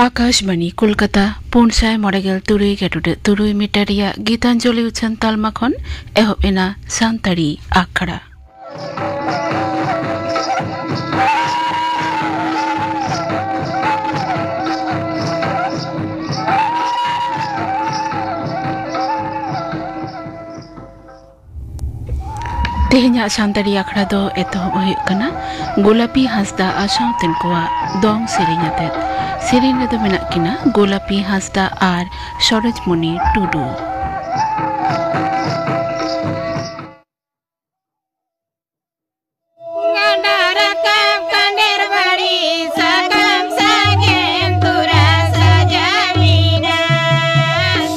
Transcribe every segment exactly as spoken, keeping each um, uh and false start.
ᱟᱠᱟᱥᱵᱟᱱᱤ ᱠᱳᱞᱠᱟᱛᱟ, ᱯᱩᱱ ᱥᱟᱭ ᱢᱚᱬᱮ ᱜᱮᱞ ᱛᱩᱨᱩᱭ ᱜᱮᱰᱩᱰᱮ ᱛᱩᱨᱩᱭ ᱢᱤᱴᱟᱨ ᱨᱮᱭᱟᱜ ᱜᱤᱛᱟᱧᱡᱚᱞᱤ ᱩᱪᱷᱟᱹᱱ ᱛᱟᱞᱢᱟ ᱠᱷᱚᱱ ᱮᱦᱚᱵ ᱮᱱᱟ ᱥᱟᱱᱛᱟᱲᱤ ᱟᱠᱷᱲᱟ᱾ ᱛᱮᱦᱮᱧᱟᱜ ᱥᱟᱱᱛᱟᱲᱤ ᱟᱠᱷᱲᱟ ᱫᱚ ᱮᱛᱚᱦᱚᱵ ᱦᱩᱭᱩᱜ ᱠᱟᱱᱟ ᱜᱳᱞᱟᱯᱤ ᱦᱟᱸᱥᱫᱟ ᱟᱨ ᱥᱟᱶᱛᱮᱱ ᱠᱚᱣᱟᱜ ᱫᱚᱝ ᱥᱮᱨᱮᱧ ᱟᱛᱮᱫ᱾ ᱥᱮᱨᱮᱧ ᱨᱮᱫᱚ ᱢᱮᱱᱟᱜ ᱠᱤᱱᱟ ᱜᱳᱞᱟᱯᱤ ᱦᱟᱸᱥᱫᱟ ᱟᱨ ᱥᱚᱨᱳᱡᱽᱢᱚᱱᱤ ᱴᱩᱰᱩ᱾ ᱜᱟᱰᱟ ᱨᱟᱠᱟᱵ ᱠᱟᱸᱰᱮᱨ ᱵᱟᱲᱤ, ᱥᱟᱠᱟᱢ ᱥᱟᱜᱮᱱ ᱛᱚᱨᱟ ᱥᱟᱡᱟᱣᱤᱱᱟ,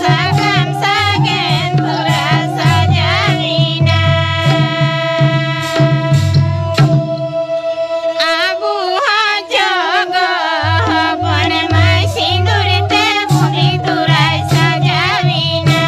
ᱥᱟᱠᱟᱢ ᱥᱟᱜᱮᱱ ᱛᱚᱨᱟ ᱥᱟᱡᱟᱣᱤᱱᱟ᱾ ᱟᱵᱚ ᱦᱚᱸ ᱡᱚᱜᱚ ᱦᱚᱯᱚᱱ ᱢᱟᱹᱭ ᱥᱤᱸᱫᱩᱨ ᱛᱮ ᱵᱩᱰᱷᱤ ᱛᱚᱨᱟᱭ ᱥᱟᱡᱟᱣᱤᱱᱟ᱾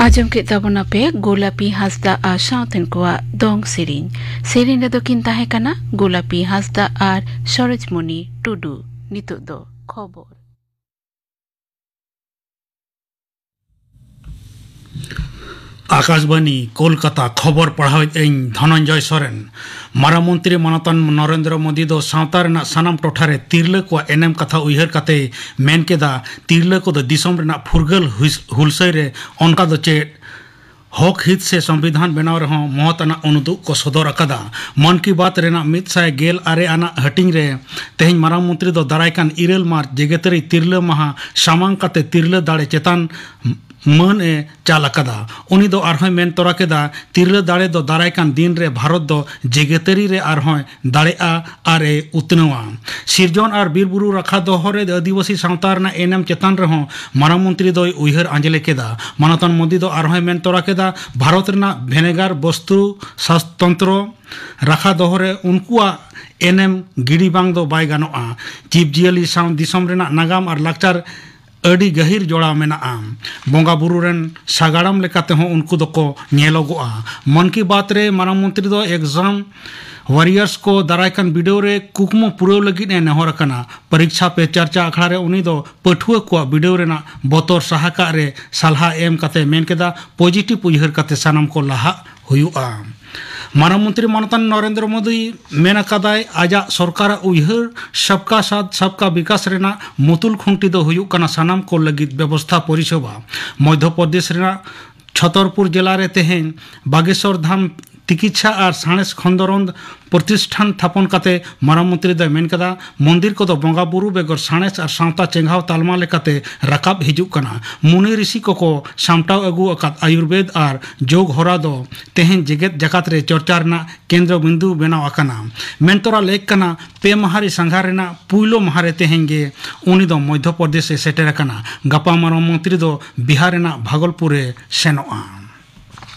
ᱟᱸᱡᱚᱢ ᱠᱮᱫ ᱛᱟᱵᱚᱱᱟᱯᱮ ᱜᱳᱞᱟᱯᱤ ᱦᱟᱸᱥᱫᱟ ᱟᱨ ᱥᱟᱶᱛᱮᱱ ᱠᱚᱣᱟᱜ ᱫᱚᱝ ᱥᱮᱨᱮᱧ᱾ ᱥᱮᱨᱮᱧ ᱨᱮᱫᱚ ᱠᱤᱱ ᱛᱟᱦᱮᱸ ᱠᱟᱱᱟ ᱜᱳᱞᱟᱯᱤ ᱦᱟᱸᱥᱫᱟ ᱟᱨ ᱥᱚᱨᱳᱡᱽᱢᱚᱱᱤ ᱴᱩᱰᱩ᱾ ᱱᱤᱛᱚᱜ ᱫᱚ ᱠᱷᱚᱵᱚᱨ᱾ ᱟᱠᱟᱥᱵᱟᱱᱤ, ᱠᱳᱞᱠᱟᱛᱟ᱾ ᱠᱷᱚᱵᱚᱨ ᱯᱟᱲᱦᱟᱣᱮᱫ ᱟᱹᱧ ᱫᱷᱚᱱᱚᱱᱡᱚᱭ ᱥᱚᱨᱮᱱ᱾ ᱢᱟᱨᱟᱝ ᱢᱚᱱᱛᱨᱤ ᱢᱟᱱᱚᱛᱟᱱ ᱱᱚᱨᱮᱱᱫᱨᱚ ᱢᱳᱫᱤ ᱫᱚ ᱥᱟᱶᱛᱟ ᱨᱮᱱᱟᱜ ᱥᱟᱱᱟᱢ ᱴᱚᱴᱷᱟ ᱨᱮ ᱛᱤᱨᱞᱟᱹ ᱠᱚᱣᱟᱜ ᱮᱱᱮᱢ ᱠᱟᱛᱷᱟ ᱩᱭᱦᱟᱹᱨ ᱠᱟᱛᱮᱭ ᱢᱮᱱ ᱠᱮᱫᱟ, ᱛᱤᱨᱞᱟᱹ ᱠᱚᱫᱚ ᱫᱤᱥᱚᱢ ᱨᱮᱱᱟᱜ ᱯᱷᱩᱨᱜᱟᱹᱞ ᱦᱩᱭ-, ᱦᱩᱞᱥᱟᱹᱭ ᱨᱮ ᱚᱱᱠᱟ ᱫᱚ ᱪᱮᱫ ᱦᱚᱠ ᱦᱤᱛ ᱥᱮ ᱥᱚᱝᱵᱤᱫᱷᱟᱱ ᱵᱮᱱᱟᱣ ᱨᱮᱦᱚᱸ ᱢᱚᱦᱚᱛ ᱟᱱᱟᱜ ᱩᱱᱩᱫᱩᱜ ᱠᱚ ᱥᱚᱫᱚᱨ ᱟᱠᱟᱫᱟ᱾ ᱢᱚᱱ ᱠᱤ ᱵᱟᱛ ᱨᱮᱱᱟᱜ ᱢᱤᱫ ᱥᱟᱭ ᱜᱮᱞ ᱟᱨᱮ ᱟᱱᱟᱜ ᱦᱟᱹᱴᱤᱧ ᱨᱮ ᱛᱮᱦᱮᱧ ᱢᱟᱨᱟᱝ ᱢᱚᱱᱛᱨᱤ ᱫᱚ ᱫᱟᱨᱟᱭ ᱠᱟᱱ ᱤᱨᱟᱹᱞ ᱢᱟᱨᱪ ᱡᱮᱜᱮᱛᱟᱹᱨᱤ ᱛᱤᱨᱞᱟᱹ ᱢᱟᱦᱟ ᱥᱟᱢᱟᱝ ᱠᱟᱛᱮ ᱛᱤᱨᱞᱟᱹ ᱫᱟᱲᱮ ᱪᱮᱛᱟᱱ ᱢᱟᱹᱱ ᱮ ᱪᱟᱞ ᱟᱠᱟᱫᱟ᱾ ᱩᱱᱤ ᱫᱚ ᱟᱨᱦᱚᱸᱭ ᱢᱮᱱ ᱛᱚᱨᱟ ᱠᱮᱫᱟ, ᱛᱤᱨᱞᱟᱹ ᱫᱟᱲᱮ ᱫᱚ ᱫᱟᱨᱟᱭ ᱠᱟᱱ ᱫᱤᱱ ᱨᱮ ᱵᱷᱟᱨᱚᱛ ᱫᱚ ᱡᱮᱜᱮᱛᱟᱹᱨᱤ ᱨᱮ ᱟᱨᱦᱚᱸᱭ ᱫᱟᱲᱮᱜᱼᱟ ᱟᱨ ᱮ ᱩᱛᱱᱟᱹᱣᱟ᱾ ᱥᱤᱨᱡᱚᱱ ᱟᱨ ᱵᱤᱨ ᱵᱩᱨᱩ ᱨᱟᱠᱷᱟ ᱫᱚᱦᱚ ᱨᱮ ᱟᱹᱫᱤᱵᱟᱹᱥᱤ ᱥᱟᱶᱛᱟ ᱨᱮᱱᱟᱜ ᱮᱱᱮᱢ ᱪᱮᱛᱟᱱ ᱨᱮᱦᱚᱸ ᱢᱟᱨᱟᱝ ᱢᱚᱱᱛᱨᱤ ᱫᱚᱭ ᱩᱭᱦᱟᱹᱨ ᱟᱸᱡᱽᱞᱮ ᱠᱮᱫᱟ᱾ ᱢᱟᱱᱚᱛᱟᱱ ᱢᱳᱫᱤ ᱫᱚ ᱟᱨᱦᱚᱸᱭ ᱢᱮᱱ ᱛᱚᱨᱟ ᱠᱮᱫᱟ, ᱵᱷᱟᱨᱚᱛ ᱨᱮᱱᱟᱜ ᱵᱷᱮᱱᱮᱜᱟᱨ ᱵᱚᱥᱛᱩ ᱥᱟᱥᱛᱚᱱᱛᱨᱚ ᱨᱟᱠᱷᱟ ᱫᱚᱦᱚ ᱨᱮ ᱩᱱᱠᱩᱣᱟᱜ ᱮᱱᱮᱢ ᱜᱤᱰᱤ ᱵᱟᱝ ᱫᱚ ᱵᱟᱭ ᱜᱟᱱᱚᱜᱼᱟ᱾ ᱡᱤᱵᱽ ᱡᱤᱭᱟᱹᱞᱤ ᱥᱟᱶ ᱫᱤᱥᱚᱢ ᱨᱮᱱᱟᱜ ᱱᱟᱜᱟᱢ ᱟᱨ ᱞᱟᱠᱪᱟᱨ ᱟᱹᱰᱤ ᱜᱟᱹᱦᱤᱨ ᱡᱚᱲᱟᱣ ᱢᱮᱱᱟᱜᱼᱟ᱾ ᱵᱚᱸᱜᱟ ᱵᱩᱨᱩ ᱨᱮᱱ ᱥᱟᱜᱟᱲᱚᱢ ᱞᱮᱠᱟ ᱛᱮᱦᱚᱸ ᱩᱱᱠᱩ ᱫᱚᱠᱚ ᱧᱮᱞᱚᱜᱚᱜᱼᱟ᱾ ᱢᱚᱱ ᱠᱤ ᱵᱟᱛ ᱨᱮ ᱢᱟᱨᱟᱝ ᱢᱚᱱᱛᱨᱤ ᱫᱚ exam warriors ᱠᱚ ᱫᱟᱨᱟᱭ ᱠᱟᱱ ᱵᱤᱰᱟᱹᱣ ᱨᱮ ᱠᱩᱠᱢᱩ ᱯᱩᱨᱟᱹᱣ ᱞᱟᱹᱜᱤᱫ ᱮ ᱱᱮᱦᱚᱨ ᱟᱠᱟᱱᱟ᱾ ᱯᱚᱨᱤᱠᱪᱷᱟ ᱯᱮ ᱪᱟᱨᱪᱟ ᱟᱠᱷᱲᱟ ᱨᱮ ᱩᱱᱤ ᱫᱚ ᱯᱟᱹᱴᱷᱩᱣᱟᱹ ᱠᱚᱣᱟᱜ ᱵᱤᱰᱟᱹᱣ ᱨᱮᱱᱟᱜ ᱵᱚᱛᱚᱨ ᱥᱟᱦᱟ ᱠᱟᱜ ᱨᱮ ᱥᱟᱞᱦᱟ ᱮᱢ ᱠᱟᱛᱮ ᱢᱮᱱ ᱠᱮᱫᱟ, positive ᱩᱭᱦᱟᱹᱨ ᱠᱟᱛᱮ ᱥᱟᱱᱟᱢ ᱠᱚ ᱞᱟᱦᱟᱜ ᱦᱩᱭᱩᱜᱼᱟ᱾ ᱢᱟᱨᱟᱝ ᱢᱚᱱᱛᱨᱤ ᱢᱟᱱᱚᱛᱟᱱ ᱱᱚᱨᱮᱱᱫᱨᱚ ᱢᱳᱫᱤ ᱢᱮᱱ ᱟᱠᱟᱫᱟᱭ, ᱟᱡᱟᱜ ᱥᱚᱨᱠᱟᱨᱟᱜ ᱩᱭᱦᱟᱹᱨ ᱥᱚᱵᱠᱟ ᱥᱟᱛᱷ ᱥᱚᱵᱠᱟ ᱵᱤᱠᱟᱥ ᱨᱮᱱᱟᱜ ᱢᱩᱛᱩᱞ ᱠᱷᱩᱱᱴᱤ ᱫᱚ ᱦᱩᱭᱩᱜ ᱠᱟᱱᱟ ᱥᱟᱱᱟᱢ ᱠᱚ ᱞᱟᱹᱜᱤᱫ ᱵᱮᱵᱚᱥᱛᱷᱟ ᱯᱚᱨᱤᱥᱮᱵᱟ᱾ ᱢᱚᱫᱷᱭᱚ ᱯᱨᱚᱫᱮᱥ ᱨᱮᱱᱟᱜ ᱪᱷᱚᱛᱚᱨᱯᱩᱨ ᱡᱮᱞᱟ ᱨᱮ ᱛᱮᱦᱮᱧ ᱵᱟᱜᱮᱥᱚᱨ ᱫᱷᱟᱢ ᱛᱤᱠᱤᱪᱷᱟ ᱟᱨ ᱥᱟᱬᱮᱥ ᱠᱷᱚᱸᱫᱽᱨᱚᱸᱫᱽ ᱯᱨᱚᱛᱤᱥᱴᱷᱟᱱ ᱛᱷᱟᱯᱚᱱ ᱠᱟᱛᱮ ᱢᱟᱨᱟᱝ ᱢᱚᱱᱛᱨᱤ ᱫᱚᱭ ᱢᱮᱱ ᱠᱟᱫᱟ, ᱢᱚᱱᱫᱤᱨ ᱠᱚᱫᱚ ᱵᱚᱸᱜᱟ ᱵᱩᱨᱩ ᱵᱮᱜᱚᱨ ᱥᱟᱬᱮᱥ ᱟᱨ ᱥᱟᱶᱛᱟ ᱪᱮᱸᱜᱷᱟᱣ ᱛᱟᱞᱢᱟ ᱞᱮᱠᱟᱛᱮ ᱨᱟᱠᱟᱵ ᱦᱤᱡᱩᱜ ᱠᱟᱱᱟ᱾ ᱢᱩᱱᱤ ᱨᱤᱥᱤ ᱠᱚᱠᱚ ᱥᱟᱢᱴᱟᱣ ᱟᱹᱜᱩ ᱟᱠᱟᱫ ᱟᱭᱩᱨᱵᱮᱫ ᱟᱨ ᱡᱳᱜᱽ ᱦᱚᱨᱟ ᱫᱚ ᱛᱮᱦᱮᱧ ᱡᱮᱜᱮᱛ ᱡᱟᱠᱟᱛ ᱨᱮ ᱪᱚᱨᱪᱟ ᱨᱮᱱᱟᱜ ᱠᱮᱱᱫᱨᱚ ᱵᱤᱱᱫᱩ ᱵᱮᱱᱟᱣ ᱟᱠᱟᱱᱟ᱾ ᱢᱮᱱᱛᱚᱨᱟ ᱞᱮᱠ ᱠᱟᱱᱟ, ᱯᱮ ᱢᱟᱦᱟᱨᱤ ᱥᱟᱸᱜᱷᱟᱨ ᱨᱮᱱᱟᱜ ᱯᱩᱭᱞᱩ ᱢᱟᱦᱟ ᱨᱮ ᱛᱮᱦᱮᱧ ᱜᱮ ᱩᱱᱤ ᱫᱚ ᱢᱚᱫᱷᱭᱚ ᱯᱨᱚᱫᱮᱥ ᱮ ᱥᱮᱴᱮᱨ ᱟᱠᱟᱱᱟ᱾ ᱜᱟᱯᱟ ᱢᱟᱨᱟᱝ ᱢᱚᱱᱛᱨᱤ ᱫᱚ ᱵᱤᱦᱟᱨ ᱨᱮᱱᱟᱜ ᱵᱷᱟᱜᱚᱞᱯᱩᱨ ᱮ ᱥᱮᱱᱚᱜᱼᱟ᱾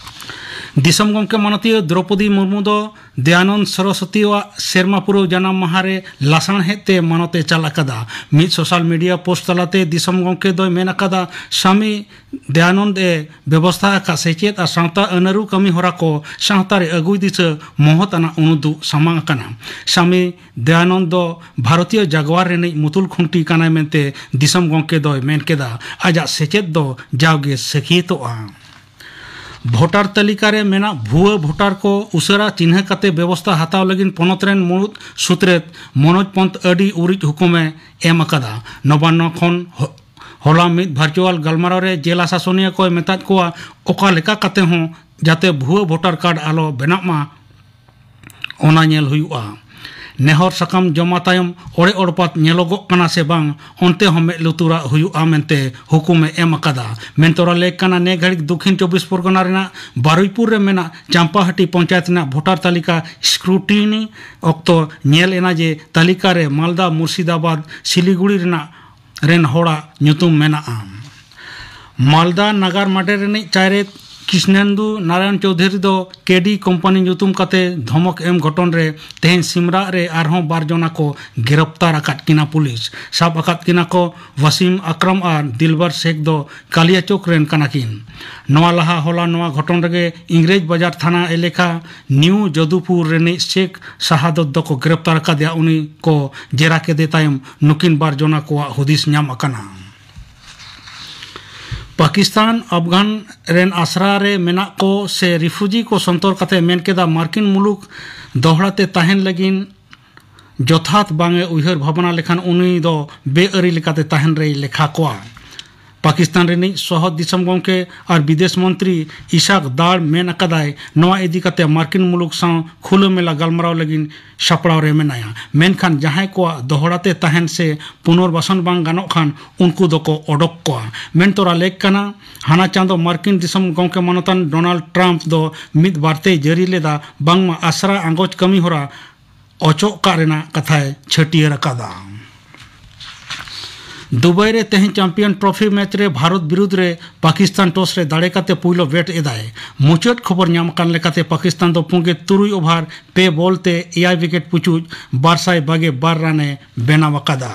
ᱫᱤᱥᱚᱢ ᱜᱚᱢᱠᱮ ᱢᱟᱱᱚᱛᱤᱭᱟᱹ ᱫᱨᱚᱯᱚᱫᱤ ᱢᱩᱨᱢᱩ ᱫᱚ ᱫᱚᱭᱟᱱᱚᱱᱫ ᱥᱚᱨᱚᱥᱚᱛᱤᱭᱟᱜ ᱥᱮᱨᱢᱟ ᱯᱩᱨᱟᱹᱣ ᱡᱟᱱᱟᱢ ᱢᱟᱦᱟ ᱨᱮ ᱞᱟᱥᱟᱬᱦᱮᱫ ᱛᱮ ᱢᱟᱱᱚᱛ ᱮ ᱪᱟᱞ ᱟᱠᱟᱫᱟ᱾ ᱢᱤᱫ ᱥᱳᱥᱟᱞ ᱢᱤᱰᱤᱭᱟ ᱯᱳᱥᱴ ᱛᱟᱞᱟᱛᱮ ᱫᱤᱥᱚᱢ ᱜᱚᱢᱠᱮ ᱫᱚᱭ ᱢᱮᱱ ᱟᱠᱟᱫᱟ, ᱥᱟᱢᱤ ᱫᱚᱭᱟᱱᱚᱱᱫ ᱮ ᱵᱮᱵᱚᱥᱛᱷᱟ ᱟᱠᱟᱫ ᱥᱮᱪᱮᱫ ᱟᱨ ᱥᱟᱶᱛᱟ ᱟᱹᱱᱟᱹᱨᱩ ᱠᱟᱹᱢᱤ ᱦᱚᱨᱟ ᱠᱚ ᱥᱟᱶᱛᱟ ᱨᱮ ᱟᱹᱜᱩᱭ ᱫᱤᱥᱟᱹ ᱢᱚᱦᱚᱛ ᱟᱱᱟᱜ ᱩᱱᱩᱫᱩᱜ ᱥᱟᱢᱟᱝ ᱟᱠᱟᱱᱟ᱾ ᱥᱟᱢᱤ ᱫᱚᱭᱟᱱᱚᱱᱫ ᱫᱚ ᱵᱷᱟᱨᱚᱛᱤᱭᱚ ᱡᱟᱜᱣᱟᱨ ᱨᱤᱱᱤᱡ ᱢᱩᱛᱩᱞ ᱠᱷᱩᱱᱴᱤ ᱠᱟᱱᱟᱭ ᱢᱮᱱᱛᱮ ᱫᱤᱥᱚᱢ ᱜᱚᱢᱠᱮ ᱫᱚᱭ ᱢᱮᱱ ᱠᱮᱫᱟ᱾ ᱟᱡᱟᱜ ᱥᱮᱪᱮᱫ ᱫᱚ ᱡᱟᱣᱜᱮ ᱥᱟᱹᱠᱷᱭᱟᱹᱛᱚᱜᱼᱟ᱾ ᱵᱷᱳᱴᱟᱨ ᱛᱟᱹᱞᱤᱠᱟ ᱨᱮ ᱢᱮᱱᱟᱜ ᱵᱷᱩᱣᱟᱹ ᱵᱷᱳᱴᱟᱨ ᱠᱚ ᱩᱥᱟᱹᱨᱟ ᱪᱤᱱᱦᱟᱹ ᱠᱟᱛᱮ ᱵᱮᱵᱚᱥᱛᱷᱟ ᱦᱟᱛᱟᱣ ᱞᱟᱹᱜᱤᱫ ᱯᱚᱱᱚᱛ ᱨᱮᱱ ᱢᱩᱲᱩᱫ ᱥᱩᱛᱨᱮᱛ ᱢᱚᱱᱳᱡᱽ ᱯᱚᱱᱛ ᱟᱹᱰᱤ ᱩᱨᱤᱡ ᱦᱩᱠᱩᱢᱮ ᱮᱢ ᱟᱠᱟᱫᱟ᱾ ᱱᱚᱵᱟᱱᱱᱚ ᱠᱷᱚᱱ ᱦᱚ-, ᱦᱚᱞᱟ ᱢᱤᱫ ᱵᱷᱟᱨᱪᱩᱣᱟᱞ ᱜᱟᱞᱢᱟᱨᱟᱣ ᱨᱮ ᱡᱮᱞᱟ ᱥᱟᱥᱚᱱᱤᱭᱟᱹ ᱠᱚᱭ ᱢᱮᱛᱟᱫ ᱠᱚᱣᱟ, ᱚᱠᱟ ᱞᱮᱠᱟ ᱠᱟᱛᱮ ᱦᱚᱸ ᱡᱟᱛᱮ ᱵᱷᱩᱣᱟᱹ ᱵᱷᱳᱴᱟᱨ ᱠᱟᱨᱰ ᱟᱞᱚ ᱵᱮᱱᱟᱜ ᱢᱟ, ᱚᱱᱟ ᱧᱮᱞ ᱦᱩᱭᱩᱜᱼᱟ᱾ ᱱᱮᱦᱚᱨ ᱥᱟᱠᱟᱢ ᱡᱚᱢᱟ ᱛᱟᱭᱚᱢ ᱚᱲᱮ ᱚᱲᱯᱟᱛ ᱧᱮᱞᱚᱜᱚᱜ ᱠᱟᱱᱟ ᱥᱮ ᱵᱟᱝ, ᱚᱱᱛᱮ ᱦᱚᱸ ᱢᱮᱫ ᱞᱩᱛᱩᱨᱟᱜ ᱦᱩᱭᱩᱜᱼᱟ ᱢᱮᱱᱛᱮ ᱦᱩᱠᱩᱢᱮ ᱮᱢ ᱟᱠᱟᱫᱟ᱾ ᱢᱮᱱᱛᱚᱨᱟ ᱞᱟᱹᱭ ᱠᱟᱱᱟ, ᱱᱮ ᱜᱷᱟᱹᱲᱤᱡ ᱫᱚᱠᱷᱤᱱ ᱪᱚᱵᱵᱤᱥ ᱯᱚᱨᱜᱚᱱᱟ ᱨᱮᱱᱟᱜ ᱵᱟᱨᱩᱭᱯᱩᱨ ᱨᱮ ᱢᱮᱱᱟᱜ ᱪᱟᱢᱯᱟᱦᱟᱴᱤ ᱯᱚᱧᱪᱟᱭᱮᱛ ᱨᱮᱱᱟᱜ ᱵᱷᱳᱴᱟᱨ ᱛᱟᱹᱞᱤᱠᱟ ᱥᱠᱨᱩᱴᱤᱱᱤ ᱚᱠᱛᱚ ᱧᱮᱞ ᱮᱱᱟ ᱡᱮ ᱛᱟᱹᱞᱤᱠᱟ ᱨᱮ ᱢᱟᱞᱫᱟ, ᱢᱩᱨᱥᱤᱫᱟᱵᱟᱫᱽ, ᱥᱤᱞᱤᱜᱩᱲᱤ ᱨᱮᱱᱟᱜ ᱨᱮᱱ ᱦᱚᱲᱟᱜ ᱧᱩᱛᱩᱢ ᱢᱮᱱᱟᱜᱼᱟ᱾ ᱢᱟᱞᱫᱟ ᱱᱟᱜᱟᱨ ᱢᱟᱰᱮᱨ ᱨᱤᱱᱤᱡ ᱪᱟᱭᱨᱮᱛ ᱠᱨᱤᱥᱱᱮᱱᱫᱩ ᱱᱟᱨᱟᱭᱚᱱ ᱪᱳᱣᱫᱷᱩᱨᱤ ᱫᱚ ᱠᱮᱰᱤ ᱠᱳᱢᱯᱟᱱᱤ ᱧᱩᱛᱩᱢ ᱠᱟᱛᱮ ᱫᱷᱚᱢᱚᱠ ᱮᱢ ᱜᱷᱚᱴᱚᱱ ᱨᱮ ᱛᱮᱦᱮᱧ ᱥᱤᱢᱨᱟᱜ ᱨᱮ ᱟᱨᱦᱚᱸ ᱵᱟᱨ ᱡᱚᱱᱟ ᱠᱚ ᱜᱨᱮᱯᱛᱟᱨ ᱟᱠᱟᱫ ᱠᱤᱱᱟ ᱯᱩᱞᱤᱥ᱾ ᱥᱟᱵ ᱟᱠᱟᱫ ᱠᱤᱱᱟ ᱠᱚ ᱣᱟᱥᱤᱢ ᱟᱠᱨᱚᱢ ᱟᱨ ᱫᱤᱞᱵᱟᱨ ᱥᱮᱠᱷ ᱫᱚ ᱠᱟᱞᱤᱭᱟᱪᱚᱠ ᱨᱮᱱ ᱠᱟᱱᱟ ᱠᱤᱱ᱾ ᱱᱚᱣᱟ ᱞᱟᱦᱟ ᱦᱚᱞᱟ ᱱᱚᱣᱟ ᱜᱷᱚᱴᱚᱱ ᱨᱮᱜᱮ ᱤᱝᱨᱮᱡᱽ ᱵᱟᱡᱟᱨ ᱛᱷᱟᱱᱟ ᱮᱞᱮᱠᱟ ᱱᱤᱭᱩ ᱡᱚᱫᱩᱯᱩᱨ ᱨᱤᱱᱤᱡ ᱥᱮᱠᱷ ᱥᱟᱦᱟᱫᱚᱛ ᱫᱚᱠᱚ ᱜᱨᱮᱯᱛᱟᱨ ᱟᱠᱟᱫᱮᱭᱟ᱾ ᱩᱱᱤ ᱠᱚ ᱡᱮᱨᱟ ᱠᱮᱫᱮ ᱛᱟᱭᱚᱢ ᱱᱩᱠᱤᱱ ᱵᱟᱨ ᱡᱚᱱᱟ ᱠᱚᱣᱟᱜ ᱦᱩᱫᱤᱥ ᱧᱟᱢ ᱟᱠᱟᱱᱟ᱾ ᱯᱟᱠᱤᱥᱛᱟᱱ ᱟᱯᱜᱟᱱ ᱨᱮᱱ ᱟᱥᱨᱟ ᱨᱮ ᱢᱮᱱᱟᱜ ᱠᱚ ᱥᱮ ᱨᱤᱯᱷᱩᱡᱤ ᱠᱚ ᱥᱚᱱᱛᱚᱨ ᱠᱟᱛᱮ ᱢᱮᱱ ᱠᱮᱫᱟ, ᱢᱟᱨᱠᱤᱱ ᱢᱩᱞᱩᱠ ᱫᱚᱦᱲᱟ ᱛᱮ ᱛᱟᱦᱮᱱ ᱞᱟᱹᱜᱤᱫ ᱡᱚᱛᱷᱟᱛ ᱵᱟᱝ ᱮ ᱩᱭᱦᱟᱹᱨ ᱵᱷᱟᱵᱽᱱᱟ ᱞᱮᱠᱷᱟᱱ ᱩᱱᱤ ᱫᱚ ᱵᱮᱼᱟᱹᱨᱤ ᱞᱮᱠᱟᱛᱮ ᱛᱟᱦᱮᱱ ᱨᱮᱭ ᱞᱮᱠᱷᱟ ᱠᱚᱣᱟ᱾ ᱯᱟᱠᱤᱥᱛᱟᱱ ᱨᱤᱱᱤᱡ ᱥᱚᱦᱚᱫ ᱫᱤᱥᱚᱢ ᱜᱚᱢᱠᱮ ᱟᱨ ᱵᱤᱫᱮᱥ ᱢᱚᱱᱛᱨᱤ ᱤᱥᱟᱠ ᱫᱟᱲ ᱢᱮᱱ ᱟᱠᱟᱫᱟᱭ, ᱱᱚᱣᱟ ᱤᱫᱤ ᱠᱟᱛᱮ ᱢᱟᱨᱠᱤᱱ ᱢᱩᱞᱩᱠ ᱥᱟᱶ ᱠᱷᱩᱞᱟᱹ ᱢᱮᱞᱟ ᱜᱟᱞᱢᱟᱨᱟᱣ ᱞᱟᱹᱜᱤᱫ ᱥᱟᱯᱲᱟᱣ ᱨᱮ ᱢᱮᱱᱟᱭᱟ, ᱢᱮᱱᱠᱷᱟᱱ ᱡᱟᱦᱟᱸᱭ ᱠᱚᱣᱟᱜ ᱫᱚᱦᱲᱟ ᱛᱮ ᱛᱟᱦᱮᱱ ᱥᱮ ᱯᱩᱱᱚᱨᱵᱟᱥᱚᱱ ᱵᱟᱝ ᱜᱟᱱᱚᱜ ᱠᱷᱟᱱ ᱩᱱᱠᱩ ᱫᱚᱠᱚ ᱚᱰᱚᱠ ᱠᱚᱣᱟ᱾ ᱢᱮᱱ ᱛᱚᱨᱟ ᱞᱮᱠ ᱠᱟᱱᱟ, ᱦᱟᱱᱟ ᱪᱟᱸᱫᱚ ᱢᱟᱨᱠᱤᱱ ᱫᱤᱥᱚᱢ ᱜᱚᱢᱠᱮ ᱢᱟᱱᱚᱛᱟᱱ ᱰᱳᱱᱟᱞᱰ ᱴᱨᱟᱢᱯ ᱫᱚ ᱢᱤᱫ ᱵᱟᱨᱛᱮᱭ ᱡᱟᱹᱨᱤ ᱞᱮᱫᱟ ᱵᱟᱝᱢᱟ ᱟᱥᱨᱟ ᱟᱸᱜᱚᱪ ᱠᱟᱹᱢᱤ ᱦᱚᱨᱟ ᱚᱪᱚᱜ ᱠᱟᱜ ᱨᱮᱱᱟᱜ ᱠᱟᱛᱷᱟᱭ ᱪᱷᱟᱹᱴᱭᱟᱹᱨ ᱟᱠᱟᱫᱟ᱾ ᱫᱩᱵᱟᱭ ᱨᱮ ᱛᱮᱦᱮᱧ ᱪᱟᱢᱯᱤᱭᱟᱱ ᱴᱨᱚᱯᱷᱤ ᱢᱮᱪ ᱨᱮ ᱵᱷᱟᱨᱚᱛ ᱵᱤᱨᱩᱫᱷ ᱨᱮ ᱯᱟᱠᱤᱥᱛᱟᱱ ᱴᱚᱥ ᱨᱮ ᱫᱟᱲᱮ ᱠᱟᱛᱮ ᱯᱩᱭᱞᱩ ᱵᱮᱴ ᱮᱫᱟᱭ᱾ ᱢᱩᱪᱟᱹᱫ ᱠᱷᱚᱵᱚᱨ ᱧᱟᱢ ᱟᱠᱟᱱ ᱞᱮᱠᱟᱛᱮ ᱯᱟᱠᱤᱥᱛᱟᱱ ᱫᱚ ᱯᱩᱸᱜᱮ ᱛᱩᱨᱩᱭ ᱳᱵᱷᱟᱨ ᱯᱮ ᱵᱚᱞ ᱛᱮ ᱮᱭᱟᱭ ᱣᱤᱠᱮᱴ ᱯᱩᱪᱩᱡ ᱵᱟᱨ ᱥᱟᱭ ᱵᱟᱜᱮ ᱵᱟᱨ ᱨᱟᱱ ᱮ ᱵᱮᱱᱟᱣ ᱟᱠᱟᱫᱟ᱾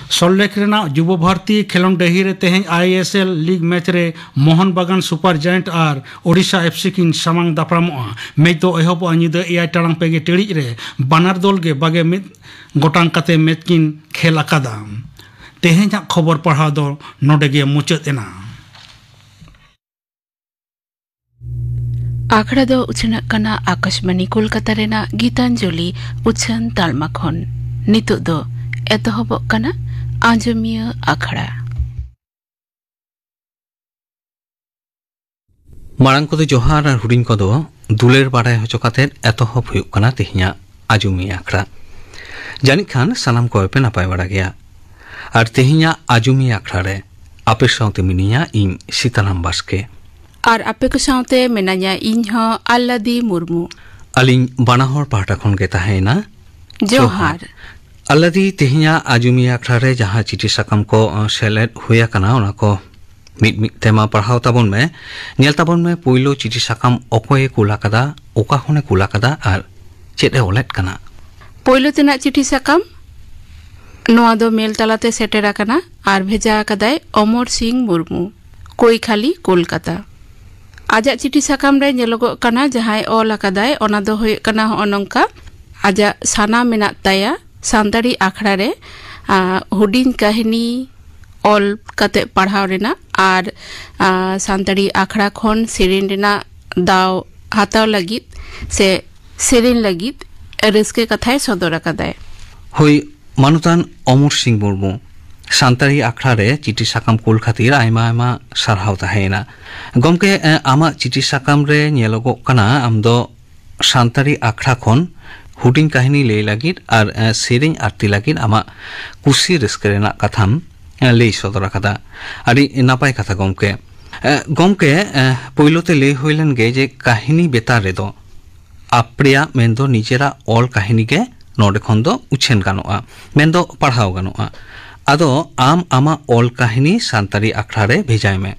ᱥᱚᱞᱞᱮᱠ ᱨᱮᱱᱟᱜ ᱡᱩᱵᱚ ᱵᱷᱟᱨᱛᱤ ᱠᱷᱮᱞᱚᱸᱰ ᱰᱟᱹᱦᱤ ᱨᱮ ᱛᱮᱦᱮᱧ I S L league match ᱨᱮ ᱢᱳᱦᱚᱱ ᱵᱟᱜᱟᱱ ᱥᱩᱯᱟᱨ ᱡᱟᱭᱮᱱᱴ ᱟᱨ ᱳᱰᱤᱥᱟ ᱮᱯᱷ ᱥᱤ ᱠᱤᱱ ᱥᱟᱢᱟᱝ ᱫᱟᱯᱨᱟᱢᱚᱜᱼᱟ᱾ ᱢᱮᱪ ᱫᱚ ᱮᱦᱚᱵᱚᱜᱼᱟ ᱧᱤᱫᱟᱹ ᱮᱭᱟᱭ ᱴᱟᱲᱟᱝ ᱯᱮᱜᱮ ᱴᱤᱲᱤᱡ ᱨᱮ᱾ ᱵᱟᱱᱟᱨ ᱫᱚᱞ ᱜᱮ ᱵᱟᱜᱮ ᱢᱤᱫ ᱜᱚᱴᱟᱝ ᱠᱟᱛᱮ ᱢᱮᱪ ᱠᱤᱱ ᱠᱷᱮᱞ ᱟᱠᱟᱫᱟ᱾ ᱛᱮᱦᱮᱧᱟᱜ ᱠᱷᱚᱵᱚᱨ ᱯᱟᱲᱦᱟᱣ ᱫᱚ ᱱᱚᱰᱮ ᱜᱮ ᱢᱩᱪᱟᱹᱫ ᱮᱱᱟ᱾ ᱟᱠᱷᱲᱟ ᱫᱚ ᱩᱪᱷᱟᱹᱱᱚᱜ ᱠᱟᱱᱟ ᱟᱠᱟᱥᱵᱟᱱᱤ ᱠᱳᱞᱠᱟᱛᱟ ᱨᱮᱱᱟᱜ ᱜᱤᱛᱟᱧᱡᱚᱞᱤ ᱩᱪᱷᱟᱹᱱ ᱛᱟᱞᱢᱟ ᱠᱷᱚᱱ᱾ ᱱᱤᱛᱚᱜ ᱫᱚ ᱮᱛᱚᱦᱚᱵᱚᱜ ᱠᱟᱱᱟ ᱟᱸᱡᱚᱢᱤᱭᱟᱹ ᱟᱠᱷᱲᱟ᱾ ᱢᱟᱲᱟᱝ ᱠᱚᱫᱚ ᱡᱚᱦᱟᱨ ᱟᱨ ᱦᱩᱰᱤᱧ ᱠᱚᱫᱚ ᱫᱩᱞᱟᱹᱲ ᱵᱟᱲᱟᱭ ᱦᱚᱪᱚ ᱠᱟᱛᱮ ᱮᱛᱚᱦᱚᱵ ᱦᱩᱭᱩᱜ ᱠᱟᱱᱟ ᱛᱮᱦᱮᱧᱟᱜ ᱟᱸᱡᱚᱢᱤᱭᱟᱹ ᱟᱠᱷᱲᱟ᱾ ᱡᱟᱹᱱᱤᱡ ᱠᱷᱟᱱ ᱥᱟᱱᱟᱢ ᱠᱚᱜᱮ ᱯᱮ ᱱᱟᱯᱟᱭ ᱵᱟᱲᱟ ᱜᱮᱭᱟ᱾ ᱟᱨ ᱛᱮᱦᱮᱧᱟᱜ ᱟᱸᱡᱚᱢᱤᱭᱟᱹ ᱟᱠᱷᱲᱟ ᱨᱮ ᱟᱯᱮ ᱥᱟᱶᱛᱮ ᱢᱤᱱᱟᱹᱧᱟ ᱤᱧ ᱥᱤᱛᱟᱨᱟᱢ ᱵᱟᱥᱠᱮ᱾ ᱟᱨ ᱟᱯᱮ ᱠᱚ ᱥᱟᱶᱛᱮ ᱢᱮᱱᱟᱧᱟ ᱤᱧ ᱦᱚᱸ ᱟᱞᱞᱟᱫᱤ ᱢᱩᱨᱢᱩ᱾ ᱟᱹᱞᱤᱧ ᱵᱟᱱᱟ ᱦᱚᱲ ᱯᱟᱦᱴᱟ ᱠᱷᱚᱱ ᱜᱮ ᱛᱟᱦᱮᱸᱭᱮᱱᱟ ᱡᱚᱦᱟᱨ᱾ ᱟᱞᱞᱟᱫᱤ, ᱛᱮᱦᱮᱧᱟᱜ ᱟᱸᱡᱚᱢᱤᱭᱟᱹ ᱟᱠᱷᱲᱟ ᱨᱮ ᱡᱟᱦᱟᱸ ᱪᱤᱴᱷᱤ ᱥᱟᱠᱟᱢ ᱠᱚ, ᱟᱸ, ᱥᱮᱞᱮᱫ ᱦᱩᱭ ᱟᱠᱟᱱᱟ, ᱚᱱᱟ ᱠᱚ ᱢᱤᱫ ᱢᱤᱫ ᱛᱮᱢᱟ ᱯᱟᱲᱦᱟᱣ ᱛᱟᱵᱚᱱ ᱢᱮ᱾ ᱧᱮᱞ ᱛᱟᱵᱚᱱ ᱢᱮ, ᱯᱳᱭᱞᱳ ᱪᱤᱴᱷᱤ ᱥᱟᱠᱟᱢ ᱚᱠᱚᱭᱮ ᱠᱩᱞ ᱟᱠᱟᱫᱟ, ᱚᱠᱟ ᱠᱷᱚᱱᱮ ᱠᱩᱞ ᱟᱠᱟᱫᱟ ᱟᱨ ᱪᱮᱫ ᱮ ᱚᱞᱮᱫ ᱠᱟᱱᱟ᱾ ᱯᱳᱭᱞᱳ ᱛᱮᱱᱟᱜ ᱪᱤᱴᱷᱤ ᱥᱟᱠᱟᱢ, ᱱᱚᱣᱟ ᱫᱚ ᱢᱮᱞ ᱛᱟᱞᱟᱛᱮ ᱥᱮᱴᱮᱨ ᱟᱠᱟᱱᱟ ᱟᱨ ᱵᱷᱮᱡᱟ ᱟᱠᱟᱫᱟᱭ ᱚᱢᱚᱨ ᱥᱤᱝ ᱢᱩᱨᱢᱩ, ᱠᱳᱭᱠᱷᱟᱞᱤ, ᱠᱳᱞᱠᱟᱛᱟ᱾ ᱟᱡᱟᱜ ᱪᱤᱴᱷᱤ ᱥᱟᱠᱟᱢ ᱨᱮ ᱧᱮᱞᱚᱜᱚᱜ ᱠᱟᱱᱟ, ᱡᱟᱦᱟᱸᱭ ᱚᱞ ᱟᱠᱟᱫᱟᱭ, ᱚᱱᱟ ᱫᱚ ᱦᱩᱭᱩᱜ ᱠᱟᱱᱟ ᱦᱚᱸᱜᱼᱚ ᱱᱚᱝᱠᱟ, ᱟᱡᱟᱜ ᱥᱟᱱᱟ ᱢᱮᱱᱟᱜ ᱛᱟᱭᱟ ᱥᱟᱱᱛᱟᱲᱤ ᱟᱠᱷᱲᱟ ᱨᱮ, ᱟ, ᱦᱩᱰᱤᱧ ᱠᱟᱹᱦᱱᱤ ᱚᱞ ᱠᱟᱛᱮ ᱯᱟᱲᱦᱟᱣ ᱨᱮᱱᱟᱜ ᱟᱨ, ᱟ, ᱥᱟᱱᱛᱟᱲᱤ ᱟᱠᱷᱲᱟ ᱠᱷᱚᱱ ᱥᱮᱨᱮᱧ ᱨᱮᱱᱟᱜ ᱫᱟᱣ ᱦᱟᱛᱟᱣ ᱞᱟᱹᱜᱤᱫ ᱥᱮ ᱥᱮᱨᱮᱧ ᱞᱟᱹᱜᱤᱫ ᱨᱟᱹᱥᱠᱟᱹ ᱠᱟᱛᱷᱟᱭ ᱥᱚᱫᱚᱨ ᱟᱠᱟᱫᱟᱭ᱾ ᱦᱳᱭ, ᱢᱟᱱᱚᱛᱟᱱ ᱚᱢᱚᱨ ᱥᱤᱝ ᱢᱩᱨᱢᱩ, ᱥᱟᱱᱛᱟᱲᱤ ᱟᱠᱷᱲᱟ ᱨᱮ ᱪᱤᱴᱷᱤ ᱥᱟᱠᱟᱢ ᱠᱩᱞ ᱠᱷᱟᱹᱛᱤᱨ ᱟᱭᱢᱟ ᱟᱭᱢᱟ ᱥᱟᱨᱦᱟᱣ ᱛᱟᱦᱮᱸᱭᱮᱱᱟ᱾ ᱜᱚᱢᱠᱮ, ᱮ, ᱟᱢᱟᱜ ᱪᱤᱴᱷᱤ ᱥᱟᱠᱟᱢ ᱨᱮ ᱧᱮᱞᱚᱜᱚᱜ ᱠᱟᱱᱟ, ᱟᱢ ᱫᱚ ᱥᱟᱱᱛᱟᱲᱤ ᱟᱠᱷᱲᱟ ᱠᱷᱚᱱ ᱦᱩᱰᱤᱧ ᱠᱟᱹᱦᱱᱤ ᱞᱟᱹᱭ ᱞᱟᱹᱜᱤᱫ ᱟᱨ, ᱮ, ᱥᱮᱨᱮᱧ ᱟᱨᱛᱤ ᱞᱟᱹᱜᱤᱫ ᱟᱢᱟᱜ ᱠᱩᱥᱤ ᱨᱟᱹᱥᱠᱟᱹ ᱨᱮᱱᱟᱜ ᱠᱟᱛᱷᱟᱢ, ᱮ, ᱞᱟᱹᱭ ᱥᱚᱫᱚᱨ ᱟᱠᱟᱫᱟ᱾ ᱟᱹᱰᱤ ᱱᱟᱯᱟᱭ ᱠᱟᱛᱷᱟ ᱜᱚᱢᱠᱮ᱾ ᱮ, ᱜᱚᱢᱠᱮ, ᱮ, ᱯᱳᱭᱞᱳ ᱛᱮ ᱞᱟᱹᱭ ᱦᱩᱭ ᱞᱮᱱ ᱜᱮ ᱡᱮ ᱠᱟᱹᱦᱱᱤ ᱵᱮᱛᱟᱨ ᱨᱮᱫᱚ ᱟᱯᱲᱮᱭᱟᱜ ᱢᱮᱱᱫᱚ ᱱᱤᱡᱮᱨᱟᱜ ᱚᱞ ᱠᱟᱹᱦᱱᱤ ᱜᱮ ᱱᱚᱰᱮ ᱠᱷᱚᱱ ᱫᱚ ᱩᱪᱷᱟᱹᱱ ᱜᱟᱱᱚᱜᱼᱟ, ᱢᱮᱱᱫᱚ ᱯᱟᱲᱦᱟᱣ ᱜᱟᱱᱚᱜᱼᱟ᱾ ᱟᱫᱚ ᱟᱢ ᱟᱢᱟᱜ ᱚᱞ ᱠᱟᱹᱦᱱᱤ ᱥᱟᱱᱛᱟᱲᱤ ᱟᱠᱷᱲᱟ ᱨᱮ ᱵᱷᱮᱡᱟᱭ ᱢᱮ᱾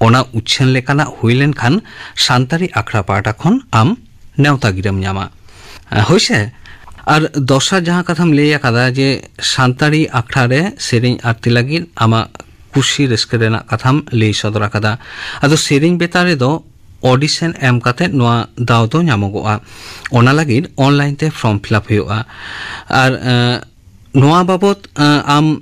ᱚᱱᱟ ᱩᱪᱷᱟᱹᱱ ᱞᱮᱠᱟᱱᱟᱜ ᱦᱩᱭ ᱞᱮᱱᱠᱷᱟᱱ ᱥᱟᱱᱛᱟᱲᱤ ᱟᱠᱷᱲᱟ ᱯᱟᱦᱴᱟ ᱠᱷᱚᱱ ᱟᱢ ᱱᱮᱣᱛᱟ ᱜᱤᱨᱟᱹᱢ ᱧᱟᱢᱟ᱾ ᱦᱳᱭᱥᱮ? ᱟᱨ ᱫᱚᱥᱟᱨ ᱡᱟᱦᱟᱸ ᱠᱟᱛᱷᱟᱢ ᱞᱟᱹᱭ ᱟᱠᱟᱫᱟ ᱡᱮ ᱥᱟᱱᱛᱟᱲᱤ ᱟᱠᱷᱲᱟ ᱨᱮ ᱥᱮᱨᱮᱧ ᱟᱨᱛᱤ ᱞᱟᱹᱜᱤᱫ ᱟᱢᱟᱜ ᱠᱩᱥᱤ ᱨᱟᱹᱥᱠᱟᱹ ᱨᱮᱱᱟᱜ ᱠᱟᱛᱷᱟᱢ ᱞᱟᱹᱭ ᱥᱚᱫᱚᱨ ᱟᱠᱟᱫᱟ᱾ ᱟᱫᱚ ᱥᱮᱨᱮᱧ ᱵᱮᱛᱟ ᱨᱮᱫᱚ audition ᱮᱢ ᱠᱟᱛᱮ ᱱᱚᱣᱟ ᱫᱟᱣ ᱫᱚ ᱧᱟᱢᱚᱜᱚᱜᱼᱟ᱾ ᱚᱱᱟ ᱞᱟᱹᱜᱤᱫ online ᱛᱮ form fill up ᱦᱩᱭᱩᱜᱼᱟ᱾ ᱟᱨ, ᱮᱸ, ᱱᱚᱣᱟ ᱵᱟᱵᱚᱛ, ᱮᱸ, ᱟᱢ,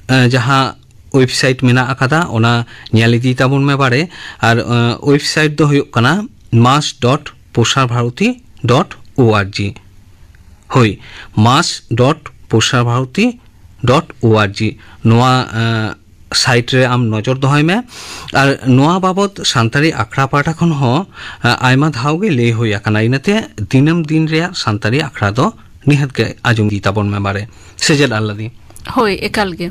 ᱮᱸ, ᱡᱟᱦᱟᱸ website ᱢᱮᱱᱟᱜ ᱟᱠᱟᱫᱟ, ᱚᱱᱟ ᱧᱮᱞ ᱤᱫᱤ ᱛᱟᱵᱚᱱ ᱢᱮ ᱵᱟᱲᱮ᱾ ᱟᱨ, ᱮᱸ, website ᱫᱚ ᱦᱩᱭᱩᱜ ᱠᱟᱱᱟ mass dot posarbharati dot org᱾ ᱦᱳᱭ, mass dot posarbharati dot org᱾ ᱱᱚᱣᱟ, ᱮᱸ, site ᱨᱮ ᱟᱢ ᱱᱚᱡᱚᱨ ᱫᱚᱦᱚᱭ ᱢᱮ᱾ ᱟᱨ ᱱᱚᱣᱟ ᱵᱟᱵᱚᱛ ᱥᱟᱱᱛᱟᱲᱤ ᱟᱠᱷᱲᱟ ᱯᱟᱦᱴᱟ ᱠᱷᱚᱱ ᱦᱚᱸ, ᱮᱸ, ᱟᱭᱢᱟ ᱫᱷᱟᱣ ᱜᱮ ᱞᱟᱹᱭ ᱦᱩᱭ ᱟᱠᱟᱱᱟ᱾ ᱤᱱᱟᱹᱛᱮ ᱫᱤᱱᱟᱹᱢ ᱫᱤᱱ ᱨᱮᱭᱟᱜ ᱥᱟᱱᱛᱟᱲᱤ ᱟᱠᱷᱲᱟ ᱫᱚ ᱱᱤᱦᱟᱹᱛ ᱜᱮ ᱟᱸᱡᱚᱢ ᱤᱫᱤ ᱛᱟᱵᱚᱱ ᱢᱮ ᱵᱟᱨᱮ᱾ ᱥᱮ ᱪᱮᱫ ᱟᱞᱞᱟᱫᱤ? ᱦᱳᱭ, ᱮᱠᱟᱞ ᱜᱮ᱾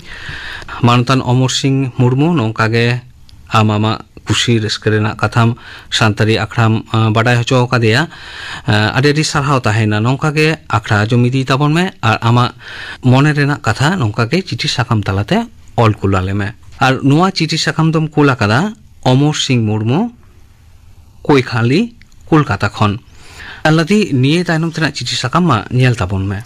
ᱢᱟᱱᱚᱛᱟᱱ ᱚᱢᱚᱨ ᱥᱤᱝ ᱢᱩᱨᱢᱩ, ᱱᱚᱝᱠᱟ ᱜᱮ ᱟᱢ ᱟᱢᱟᱜ ᱠᱩᱥᱤ ᱨᱟᱹᱥᱠᱟᱹ ᱨᱮᱱᱟᱜ ᱠᱟᱛᱷᱟᱢ ᱥᱟᱱᱛᱟᱲᱤ ᱟᱠᱷᱲᱟᱢ, ᱟᱸ, ᱵᱟᱰᱟᱭ ᱦᱚᱪᱚ ᱟᱠᱟᱫᱮᱭᱟ᱾ ᱟᱸ, ᱟᱹᱰᱤ ᱟᱹᱰᱤ ᱥᱟᱨᱦᱟᱣ ᱛᱟᱦᱮᱸᱭᱮᱱᱟ᱾ ᱱᱚᱝᱠᱟ ᱜᱮ ᱟᱠᱷᱲᱟ ᱟᱸᱡᱚᱢ ᱤᱫᱤ ᱛᱟᱵᱚᱱ ᱢᱮ ᱟᱨ ᱟᱢᱟᱜ ᱢᱚᱱᱮ ᱨᱮᱱᱟᱜ ᱠᱟᱛᱷᱟ ᱱᱚᱝᱠᱟ ᱜᱮ ᱪᱤᱴᱷᱤ ᱥᱟᱠᱟᱢ ᱛᱟᱞᱟᱛᱮ ᱚᱞ ᱠᱩᱞ ᱟᱞᱮ ᱢᱮ᱾ ᱟᱨ ᱱᱚᱣᱟ ᱪᱤᱴᱷᱤ ᱥᱟᱠᱟᱢ ᱫᱚᱢ ᱠᱩᱞ ᱟᱠᱟᱫᱟ ᱚᱢᱚᱨ ᱥᱤᱝ ᱢᱩᱨᱢᱩ, ᱠᱳᱭᱠᱷᱟᱞᱤ, ᱠᱳᱞᱠᱟᱛᱟ ᱠᱷᱚᱱ᱾ ᱟᱞᱞᱟᱫᱤ, ᱱᱤᱭᱟᱹ ᱛᱟᱭᱱᱚᱢ ᱛᱮᱱᱟᱜ ᱪᱤᱴᱷᱤ ᱥᱟᱠᱟᱢ ᱢᱟ ᱧᱮᱞ ᱛᱟᱵᱚᱱ ᱢᱮ᱾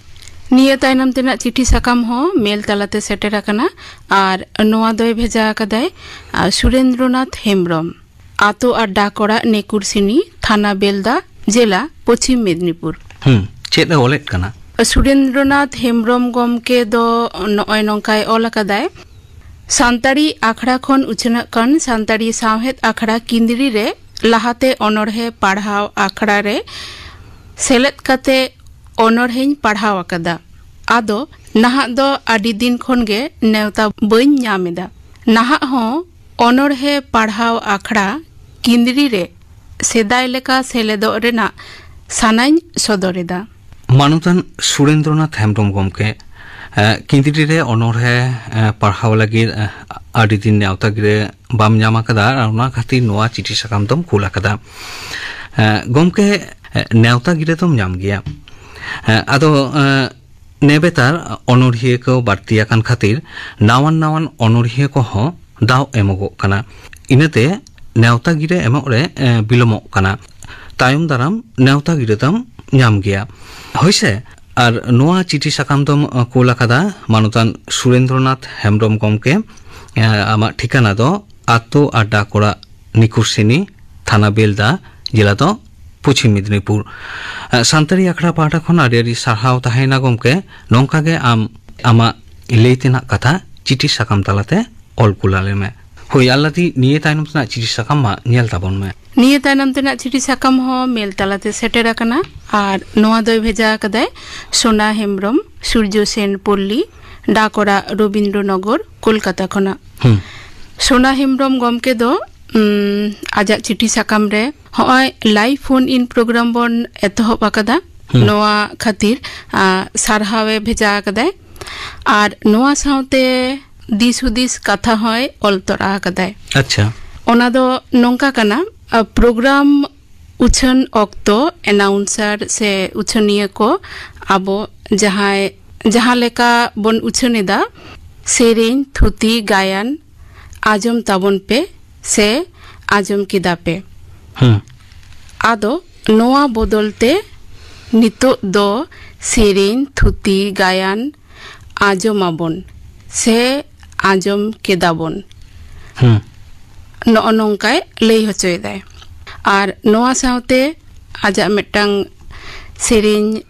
ᱱᱤᱭᱟᱹ ᱛᱟᱭᱱᱚᱢ ᱛᱮᱱᱟᱜ ᱪᱤᱴᱷᱤ ᱥᱟᱠᱟᱢ ᱦᱚᱸ ᱢᱮᱞ ᱛᱟᱞᱟᱛᱮ ᱥᱮᱴᱮᱨ ᱟᱠᱟᱱᱟ ᱟᱨ ᱱᱚᱣᱟ ᱫᱚᱭ ᱵᱷᱮᱡᱟ ᱟᱠᱟᱫᱟᱭ, ᱟᱨ, ᱥᱩᱨᱮᱱᱫᱨᱚᱱᱟᱛᱷ ᱦᱮᱢᱵᱨᱚᱢ, ᱟᱛᱳ ᱟᱨ ᱰᱟᱠ ᱚᱲᱟᱜ ᱱᱮᱠᱩᱨᱥᱤᱱᱤ, ᱛᱷᱟᱱᱟ ᱵᱮᱞᱫᱟ, ᱡᱮᱞᱟ ᱯᱚᱪᱷᱤᱢ ᱢᱮᱫᱽᱱᱤᱯᱩᱨ᱾ ᱦᱩᱸ, ᱪᱮᱫ ᱮ ᱚᱞᱮᱫ ᱠᱟᱱᱟ? ᱥᱩᱨᱮᱱᱫᱨᱚᱱᱟᱛᱷ ᱦᱮᱢᱵᱨᱚᱢ ᱜᱚᱢᱠᱮ ᱫᱚ ᱱᱚᱜᱼᱚᱭ ᱱᱚᱝᱠᱟᱭ ᱚᱞ ᱟᱠᱟᱫᱟᱭ, ᱥᱟᱱᱛᱟᱲᱤ ᱟᱠᱷᱲᱟ ᱠᱷᱚᱱ ᱩᱪᱷᱟᱹᱱᱚᱜ ᱠᱟᱱ ᱥᱟᱱᱛᱟᱲᱤ ᱥᱟᱶᱦᱮᱫ ᱟᱠᱷᱲᱟ ᱠᱤᱸᱫᱽᱨᱤ ᱨᱮ ᱞᱟᱦᱟᱛᱮ ᱚᱱᱚᱬᱦᱮ ᱯᱟᱲᱦᱟᱣ ᱟᱠᱷᱲᱟ ᱨᱮ ᱥᱮᱞᱮᱫ ᱠᱟᱛᱮ ᱚᱱᱚᱬᱦᱮᱧ ᱯᱟᱲᱦᱟᱣ ᱟᱠᱟᱫᱟ᱾ ᱟᱫᱚ ᱱᱟᱦᱟᱜ ᱫᱚ ᱟᱹᱰᱤ ᱫᱤᱱ ᱠᱷᱚᱱ ᱜᱮ ᱱᱮᱣᱛᱟ ᱵᱟᱹᱧ ᱧᱟᱢ ᱮᱫᱟ᱾ ᱱᱟᱦᱟᱜ ᱦᱚᱸ ᱚᱱᱚᱬᱦᱮ ᱯᱟᱲᱦᱟᱣ ᱟᱠᱷᱲᱟ ᱠᱤᱸᱫᱽᱨᱤ ᱨᱮ ᱥᱮᱫᱟᱭ ᱞᱮᱠᱟ ᱥᱮᱞᱮᱫᱚᱜ ᱨᱮᱱᱟᱜ ᱥᱟᱱᱟᱧ ᱥᱚᱫᱚᱨ ᱮᱫᱟ᱾ ᱢᱟᱱᱚᱛᱟᱱ ᱥᱩᱨᱮᱱᱫᱨᱚᱱᱟᱛᱷ ᱦᱮᱢᱵᱨᱚᱢ ᱜᱚᱢᱠᱮ, ᱮ, ᱠᱤᱸᱫᱽᱨᱤ ᱨᱮ ᱚᱱᱚᱬᱦᱮ, ᱮ, ᱯᱟᱲᱦᱟᱣ ᱞᱟᱹᱜᱤᱫ, ᱮ, ᱟᱹᱰᱤ ᱫᱤᱱ ᱱᱮᱣᱛᱟ ᱜᱤᱨᱟᱹ ᱵᱟᱢ ᱧᱟᱢ ᱟᱠᱟᱫᱟ ᱟᱨ ᱚᱱᱟ ᱠᱷᱟᱹᱛᱤᱨ ᱱᱚᱣᱟ ᱪᱤᱴᱷᱤ ᱥᱟᱠᱟᱢ ᱫᱚᱢ ᱠᱩᱞ ᱟᱠᱟᱫᱟ᱾ ᱮ, ᱜᱚᱢᱠᱮ, ᱮ, ᱱᱮᱣᱛᱟ ᱜᱤᱨᱟᱹ ᱫᱚᱢ ᱧᱟᱢ ᱜᱮᱭᱟ᱾ ᱮ, ᱟᱫᱚ, ᱮ, ᱱᱮᱵᱮᱛᱟᱨ ᱚᱱᱚᱬᱦᱤᱭᱟᱹ ᱠᱚ ᱵᱟᱹᱲᱛᱤ ᱟᱠᱟᱱ ᱠᱷᱟᱹᱛᱤᱨ ᱱᱟᱣᱟᱱ ᱱᱟᱣᱟᱱ ᱚᱱᱚᱬᱦᱤᱭᱟᱹ ᱠᱚᱦᱚᱸ ᱫᱟᱣ ᱮᱢᱚᱜᱚᱜ ᱠᱟᱱᱟ᱾ ᱤᱱᱟᱹᱛᱮ ᱱᱮᱣᱛᱟ ᱜᱤᱨᱟᱹ ᱮᱢᱚᱜ ᱨᱮ, ᱮ, ᱵᱤᱞᱚᱢᱚᱜ ᱠᱟᱱᱟ᱾ ᱛᱟᱭᱚᱢ ᱫᱟᱨᱟᱢ ᱱᱮᱣᱛᱟ ᱜᱤᱨᱟᱹ ᱫᱚᱢ ᱧᱟᱢ ᱜᱮᱭᱟ᱾ ᱦᱳᱭ ᱥᱮ? ᱟᱨ ᱱᱚᱣᱟ ᱪᱤᱴᱷᱤ ᱥᱟᱠᱟᱢ ᱫᱚᱢ, ᱮ, ᱠᱳᱞ ᱟᱠᱟᱫᱟ ᱢᱟᱱᱚᱛᱟᱱ ᱥᱩᱨᱮᱱᱫᱨᱚᱱᱟᱛᱷ ᱦᱮᱢᱵᱨᱚᱢ ᱜᱚᱢᱠᱮ, ᱮ, ᱟᱢᱟᱜ ᱴᱷᱤᱠᱟᱹᱱᱟ ᱫᱚ ᱟᱛᱳ ᱟᱨ ᱰᱟᱠ ᱚᱲᱟᱜ ᱱᱤᱠᱩᱨᱥᱤᱱᱤ, ᱛᱷᱟᱱᱟ ᱵᱮᱞᱫᱟ, ᱡᱮᱞᱟ ᱫᱚ ᱯᱚᱪᱷᱤᱢ ᱢᱮᱫᱽᱱᱤᱯᱩᱨ᱾ ᱮ, ᱥᱟᱱᱛᱟᱲᱤ ᱟᱠᱷᱲᱟ ᱯᱟᱦᱴᱟ ᱠᱷᱚᱱ ᱟᱹᱰᱤ ᱟᱹᱰᱤ ᱥᱟᱨᱦᱟᱣ ᱛᱟᱦᱮᱸᱭᱮᱱᱟ ᱜᱚᱢᱠᱮ᱾ ᱱᱚᱝᱠᱟ ᱜᱮ ᱟᱢ ᱟᱢᱟᱜ ᱞᱟᱹᱭ ᱛᱮᱱᱟᱜ ᱠᱟᱛᱷᱟ ᱪᱤᱴᱷᱤ ᱥᱟᱠᱟᱢ ᱛᱟᱞᱟᱛᱮ ᱚᱞ ᱠᱩᱞ ᱟᱞᱮ ᱢᱮ᱾ ᱦᱳᱭ, ᱟᱞᱞᱟᱫᱤ, ᱱᱤᱭᱟᱹ ᱛᱟᱭᱱᱚᱢ ᱛᱮᱱᱟᱜ ᱪᱤᱴᱷᱤ ᱥᱟᱠᱟᱢ ᱢᱟ ᱧᱮᱞ ᱛᱟᱵᱚᱱ ᱢᱮ᱾ ᱱᱤᱭᱟᱹ ᱛᱟᱭᱱᱚᱢ ᱛᱮᱱᱟᱜ ᱪᱤᱴᱷᱤ ᱥᱟᱠᱟᱢ ᱦᱚᱸ ᱢᱮᱞ ᱛᱟᱞᱟᱛᱮ ᱥᱮᱴᱮᱨ ᱟᱠᱟᱱᱟ ᱟᱨ ᱱᱚᱣᱟ ᱫᱚᱭ ᱵᱷᱮᱡᱟ ᱟᱠᱟᱫᱟᱭ ᱥᱳᱱᱟ ᱦᱮᱢᱵᱨᱚᱢ, ᱥᱩᱨᱡᱚ ᱥᱮᱱ ᱯᱚᱞᱞᱤ, ᱰᱟᱠ ᱚᱲᱟᱜ, ᱨᱚᱵᱤᱱᱫᱨᱚ ᱱᱚᱜᱚᱨ, ᱠᱳᱞᱠᱟᱛᱟ ᱠᱷᱚᱱᱟᱜ᱾ ᱦᱩᱸ᱾ ᱥᱳᱱᱟ ᱦᱮᱢᱵᱨᱚᱢ ᱜᱚᱢᱠᱮ ᱫᱚ, ᱩᱢ, ᱟᱡᱟᱜ ᱪᱤᱴᱷᱤ ᱥᱟᱠᱟᱢ ᱨᱮ ᱦᱚᱸᱜᱼᱚᱭ live phone in program ᱵᱚᱱ ᱮᱛᱚᱦᱚᱵ ᱟᱠᱟᱫᱟ᱾ ᱦᱩᱸ᱾ ᱱᱚᱣᱟ ᱠᱷᱟᱹᱛᱤᱨ, ᱟ, ᱥᱟᱨᱦᱟᱣ ᱮ ᱵᱷᱮᱡᱟ ᱟᱠᱟᱫᱟᱭ᱾ ᱟᱨ ᱱᱚᱣᱟ ᱥᱟᱶᱛᱮ ᱫᱤᱥ ᱦᱩᱫᱤᱥ ᱠᱟᱛᱷᱟ ᱦᱚᱸᱭ ᱚᱞ ᱛᱚᱨᱟ ᱟᱠᱟᱫᱟᱭ᱾ ᱟᱪᱪᱷᱟ᱾ ᱚᱱᱟ ᱫᱚ ᱱᱚᱝᱠᱟ ᱠᱟᱱᱟ, ᱟ, program ᱩᱪᱷᱟᱹᱱ ᱚᱠᱛᱚ announcer ᱥᱮ ᱩᱪᱷᱟᱹᱱᱤᱭᱟᱹ ᱠᱚ ᱟᱵᱚ ᱡᱟᱦᱟᱸᱭ, ᱡᱟᱦᱟᱸ ᱞᱮᱠᱟ ᱵᱚᱱ ᱩᱪᱷᱟᱹᱱ ᱮᱫᱟ, ᱥᱮᱨᱮᱧ, ᱛᱷᱩᱛᱤ, ᱜᱟᱭᱟᱱ ᱟᱸᱡᱚᱢ ᱛᱟᱵᱚᱱ ᱯᱮ ᱥᱮ ᱟᱸᱡᱚᱢ ᱠᱮᱫᱟ ᱯᱮ᱾ ᱦᱩᱸ᱾ ᱟᱫᱚ ᱱᱚᱣᱟ ᱵᱚᱫᱚᱞ ᱛᱮ ᱱᱤᱛᱚᱜ ᱫᱚ ᱥᱮᱨᱮᱧ, ᱛᱷᱩᱛᱤ, ᱜᱟᱭᱟᱱ ᱟᱸᱡᱚᱢ ᱟᱵᱚᱱ ᱥᱮ ᱟᱸᱡᱚᱢ ᱠᱮᱫᱟ ᱵᱚᱱ᱾ ᱦᱩᱸ᱾ ᱱᱚᱜᱼᱚ ᱱᱚᱝᱠᱟᱭ ᱞᱟᱹᱭ ᱦᱚᱪᱚᱭᱮᱫᱟᱭ᱾ ᱟᱨ ᱱᱚᱣᱟ ᱥᱟᱶᱛᱮ ᱟᱡᱟᱜ ᱢᱤᱫᱴᱟᱝ ᱥᱮᱨᱮᱧ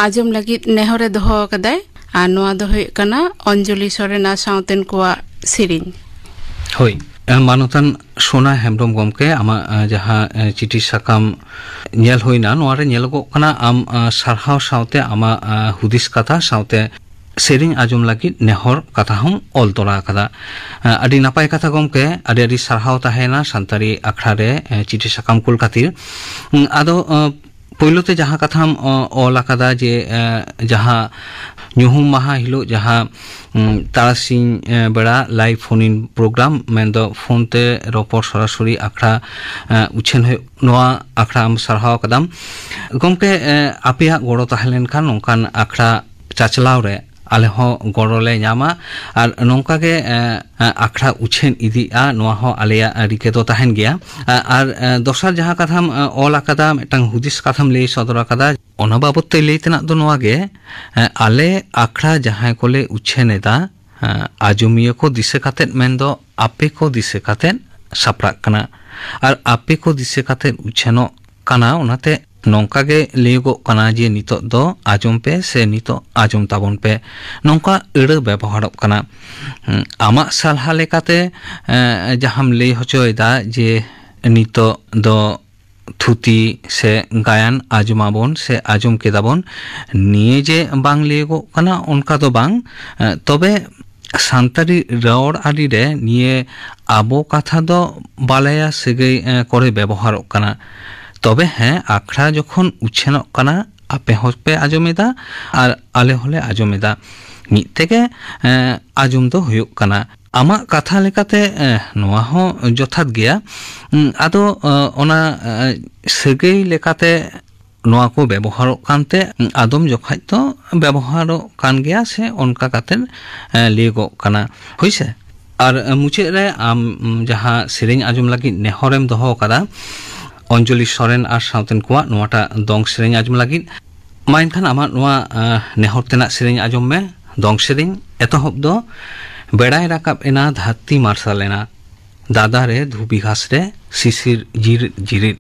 ᱟᱸᱡᱚᱢ ᱞᱟᱹᱜᱤᱫ ᱱᱮᱦᱚᱨᱮ ᱫᱚᱦᱚ ᱟᱠᱟᱫᱟᱭ᱾ ᱟᱨ ᱱᱚᱣᱟ ᱫᱚ ᱦᱩᱭᱩᱜ ᱠᱟᱱᱟ ᱚᱧᱡᱚᱞᱤ ᱥᱚᱨᱮᱱ ᱟᱨ ᱥᱟᱶᱛᱮᱱ ᱠᱚᱣᱟᱜ ᱥᱮᱨᱮᱧ᱾ ᱦᱳᱭ, ᱮ, ᱢᱟᱱᱚᱛᱟᱱ ᱥᱳᱱᱟ ᱦᱮᱢᱵᱨᱚᱢ ᱜᱚᱢᱠᱮ, ᱟᱢᱟᱜ, ᱮ, ᱡᱟᱦᱟᱸ, ᱮ, ᱪᱤᱴᱷᱤ ᱥᱟᱠᱟᱢ ᱧᱮᱞ ᱦᱩᱭᱱᱟ, ᱱᱚᱣᱟ ᱨᱮ ᱧᱮᱞᱚᱜᱚᱜ ᱠᱟᱱᱟ ᱟᱢ, ᱮ, ᱥᱟᱨᱦᱟᱣ ᱥᱟᱶᱛᱮ ᱟᱢᱟᱜ, ᱮ, ᱦᱩᱫᱤᱥ ᱠᱟᱛᱷᱟ ᱥᱟᱶᱛᱮ ᱥᱮᱨᱮᱧ ᱟᱸᱡᱚᱢ ᱞᱟᱹᱜᱤᱫ ᱱᱮᱦᱚᱨ ᱠᱟᱛᱷᱟ ᱦᱚᱸᱢ ᱚᱞ ᱛᱚᱨᱟ ᱟᱠᱟᱫᱟ᱾ ᱮ, ᱟᱹᱰᱤ ᱱᱟᱯᱟᱭ ᱠᱟᱛᱷᱟ ᱜᱚᱢᱠᱮ, ᱟᱹᱰᱤ ᱟᱹᱰᱤ ᱥᱟᱨᱦᱟᱣ ᱛᱟᱦᱮᱸᱭᱮᱱᱟ ᱥᱟᱱᱛᱟᱲᱤ ᱟᱠᱷᱲᱟ ᱨᱮ, ᱮ, ᱪᱤᱴᱷᱤ ᱥᱟᱠᱟᱢ ᱠᱩᱞ ᱠᱷᱟᱹᱛᱤᱨ᱾ ᱩᱸ, ᱟᱫᱚ, ᱮ, ᱯᱳᱭᱞᱳ ᱛᱮ ᱡᱟᱦᱟᱸ ᱠᱟᱛᱷᱟᱢ, ᱚ, ᱚᱞ ᱟᱠᱟᱫᱟ ᱡᱮ, ᱮ, ᱡᱟᱦᱟᱸ ᱧᱩᱦᱩᱢ ᱢᱟᱦᱟ ᱦᱤᱞᱳᱜ ᱡᱟᱦᱟᱸ, ᱩᱸ, ᱛᱟᱨᱟᱥᱤᱧ, ᱮ, ᱵᱮᱲᱟ live phone in program, ᱢᱮᱱᱫᱚ ᱯᱷᱳᱱ ᱛᱮ ᱨᱚᱯᱚᱲ ᱥᱚᱨᱟᱥᱚᱨᱤ ᱟᱠᱷᱲᱟ, ᱮ, ᱩᱪᱷᱟᱹᱱ ᱦᱩᱭᱩᱜ, ᱱᱚᱣᱟ ᱟᱠᱷᱲᱟ ᱟᱢ ᱥᱟᱨᱦᱟᱣ ᱟᱠᱟᱫᱟᱢ᱾ ᱜᱚᱢᱠᱮ, ᱮ, ᱟᱯᱮᱭᱟᱜ ᱜᱚᱲᱚ ᱛᱟᱦᱮᱸ ᱞᱮᱱᱠᱷᱟᱱ ᱱᱚᱝᱠᱟᱱ ᱟᱠᱷᱲᱟ ᱪᱟᱪᱞᱟᱣ ᱨᱮ ᱟᱞᱮ ᱦᱚᱸ ᱜᱚᱲᱚ ᱞᱮ ᱧᱟᱢᱟ᱾ ᱟᱨ ᱱᱚᱝᱠᱟ ᱜᱮ, ᱮ, ᱮ, ᱟᱠᱷᱲᱟ ᱩᱪᱷᱟᱹᱱ ᱤᱫᱤᱜᱼᱟ, ᱱᱚᱣᱟ ᱦᱚᱸ ᱟᱞᱮᱭᱟᱜ ᱨᱤᱠᱟᱹ ᱫᱚ ᱛᱟᱦᱮᱱ ᱜᱮᱭᱟ᱾ ᱮ, ᱟᱨ, ᱮ, ᱫᱚᱥᱟᱨ ᱡᱟᱦᱟᱸ ᱠᱟᱛᱷᱟᱢ, ᱮ, ᱚᱞ ᱟᱠᱟᱫᱟ, ᱢᱤᱫᱴᱟᱝ ᱦᱩᱫᱤᱥ ᱠᱟᱛᱷᱟᱢ ᱞᱟᱹᱭ ᱥᱚᱫᱚᱨ ᱟᱠᱟᱫᱟ, ᱚᱱᱟ ᱵᱟᱵᱚᱫ ᱛᱮ ᱞᱟᱹᱭ ᱛᱮᱱᱟᱜ ᱫᱚ ᱱᱚᱣᱟ ᱜᱮ, ᱮ, ᱟᱞᱮ ᱟᱠᱷᱲᱟ ᱡᱟᱦᱟᱸᱭ ᱠᱚᱞᱮ ᱩᱪᱷᱟᱹᱱ ᱮᱫᱟ, ᱮ, ᱟᱸᱡᱚᱢᱤᱭᱟᱹ ᱠᱚ ᱫᱤᱥᱟᱹ ᱠᱟᱛᱮᱫ, ᱢᱮᱱᱫᱚ ᱟᱯᱮ ᱠᱚ ᱫᱤᱥᱟᱹ ᱠᱟᱛᱮᱫ ᱥᱟᱯᱲᱟᱜ ᱠᱟᱱᱟ᱾ ᱟᱨ ᱟᱯᱮ ᱠᱚ ᱫᱤᱥᱟᱹ ᱠᱟᱛᱮᱫ ᱩᱪᱷᱟᱹᱱᱚᱜ ᱠᱟᱱᱟ, ᱚᱱᱟᱛᱮ ᱱᱚᱝᱠᱟ ᱜᱮ ᱞᱟᱹᱭᱚᱜᱚᱜ ᱠᱟᱱᱟ ᱡᱮ ᱱᱤᱛᱚᱜ ᱫᱚ ᱟᱸᱡᱚᱢ ᱯᱮ ᱥᱮ ᱱᱤᱛᱚᱜ ᱟᱸᱡᱚᱢ ᱛᱟᱵᱚᱱ ᱯᱮ, ᱱᱚᱝᱠᱟ ᱟᱹᱲᱟᱹ ᱵᱮᱵᱚᱦᱟᱨᱚᱜ ᱠᱟᱱᱟ᱾ ᱦᱩᱸ, ᱟᱢᱟᱜ ᱥᱟᱞᱦᱟ ᱞᱮᱠᱟᱛᱮ, ᱮ, ᱡᱟᱦᱟᱸᱢ ᱞᱟᱹᱭ ᱦᱚᱪᱚᱭᱮᱫᱟ ᱡᱮ ᱱᱤᱛᱚᱜ ᱫᱚ ᱛᱷᱩᱛᱤ ᱥᱮ ᱜᱟᱭᱟᱱ ᱟᱸᱡᱚᱢᱟᱵᱚᱱ ᱥᱮ ᱟᱸᱡᱚᱢ ᱠᱮᱫᱟᱵᱚᱱ, ᱱᱤᱭᱟᱹ ᱡᱮ ᱵᱟᱝ ᱞᱟᱹᱭᱚᱜᱚᱜ ᱠᱟᱱᱟ ᱚᱱᱠᱟ ᱫᱚ ᱵᱟᱝ᱾ ᱮ, ᱛᱚᱵᱮ ᱥᱟᱱᱛᱟᱲᱤ ᱨᱚᱲ ᱟᱹᱨᱤ ᱨᱮ ᱱᱤᱭᱟᱹ ᱟᱵᱚ ᱠᱟᱛᱷᱟ ᱫᱚ ᱵᱟᱞᱟᱭᱟ ᱥᱟᱹᱜᱟᱹᱭ, ᱮ, ᱠᱚᱨᱮ ᱵᱮᱵᱚᱦᱟᱨᱚᱜ ᱠᱟᱱᱟ᱾ ᱛᱚᱵᱮ ᱦᱮᱸ, ᱟᱠᱷᱲᱟ ᱡᱚᱠᱷᱚᱱ ᱩᱪᱷᱟᱹᱱᱚᱜ ᱠᱟᱱᱟ, ᱟᱯᱮ ᱦᱚᱸᱯᱮ ᱟᱸᱡᱚᱢᱮᱫᱟ ᱟᱨ ᱟᱞᱮ ᱦᱚᱸᱞᱮ ᱟᱸᱡᱚᱢᱮᱫᱟ᱾ ᱢᱤᱫ ᱛᱮᱜᱮ, ᱮ, ᱟᱸᱡᱚᱢ ᱫᱚ ᱦᱩᱭᱩᱜ ᱠᱟᱱᱟ᱾ ᱟᱢᱟᱜ ᱠᱟᱛᱷᱟ ᱞᱮᱠᱟᱛᱮ, ᱮ, ᱱᱚᱣᱟ ᱦᱚᱸ ᱡᱚᱛᱷᱟᱛ ᱜᱮᱭᱟ᱾ ᱩᱸ, ᱟᱫᱚ, ᱮ, ᱚᱱᱟ, ᱮ, ᱥᱟᱹᱜᱟᱹᱭ ᱞᱮᱠᱟᱛᱮ ᱱᱚᱣᱟ ᱠᱚ ᱵᱮᱵᱚᱦᱟᱨᱚᱜ ᱠᱟᱱᱛᱮ, ᱩᱸ, ᱟᱫᱚᱢ ᱡᱚᱠᱷᱟᱡ ᱫᱚ ᱵᱮᱵᱚᱦᱟᱨᱚᱜ ᱠᱟᱱ ᱜᱮᱭᱟ ᱥᱮ ᱚᱱᱠᱟ ᱠᱟᱛᱮ, ᱮ, ᱞᱟᱹᱭᱚᱜᱚᱜ ᱠᱟᱱᱟ᱾ ᱦᱳᱭᱥᱮ? ᱟᱨ, ᱮ, ᱢᱩᱪᱟᱹᱫ ᱨᱮ ᱟᱢ, ᱩᱸ, ᱡᱟᱦᱟᱸ ᱥᱮᱨᱮᱧ ᱟᱸᱡᱚᱢ ᱞᱟᱹᱜᱤᱫ ᱱᱮᱦᱚᱨᱮᱢ ᱫᱚᱦᱚ ᱟᱠᱟᱫᱟ, ᱚᱧᱡᱚᱞᱤ ᱥᱚᱨᱮᱱ ᱟᱨ ᱥᱟᱶᱛᱮᱱ ᱠᱚᱣᱟᱜ ᱱᱚᱣᱟᱴᱟᱜ ᱫᱚᱝ ᱥᱮᱨᱮᱧ ᱟᱸᱡᱚᱢ ᱞᱟᱹᱜᱤᱫ, ᱢᱟ ᱮᱱᱠᱷᱟᱱ ᱟᱢᱟᱜ ᱱᱚᱣᱟ, ᱮ, ᱱᱮᱦᱚᱨ ᱛᱮᱱᱟᱜ ᱥᱮᱨᱮᱧ ᱟᱸᱡᱚᱢ ᱢᱮ᱾ ᱫᱚᱝ ᱥᱮᱨᱮᱧ ᱮᱛᱚᱦᱚᱵ ᱫᱚ: ᱵᱮᱲᱟᱭ ᱨᱟᱠᱟᱵ ᱮᱱᱟ, ᱫᱷᱟᱹᱨᱛᱤ ᱢᱟᱨᱥᱟᱞ ᱮᱱᱟ, ᱫᱟᱫᱟ ᱨᱮ ᱫᱷᱩᱵᱤ ᱜᱷᱟᱥ ᱨᱮ ᱥᱤᱥᱤᱨ ᱡᱤᱨᱤᱫ ᱡᱤᱨᱤᱫ᱾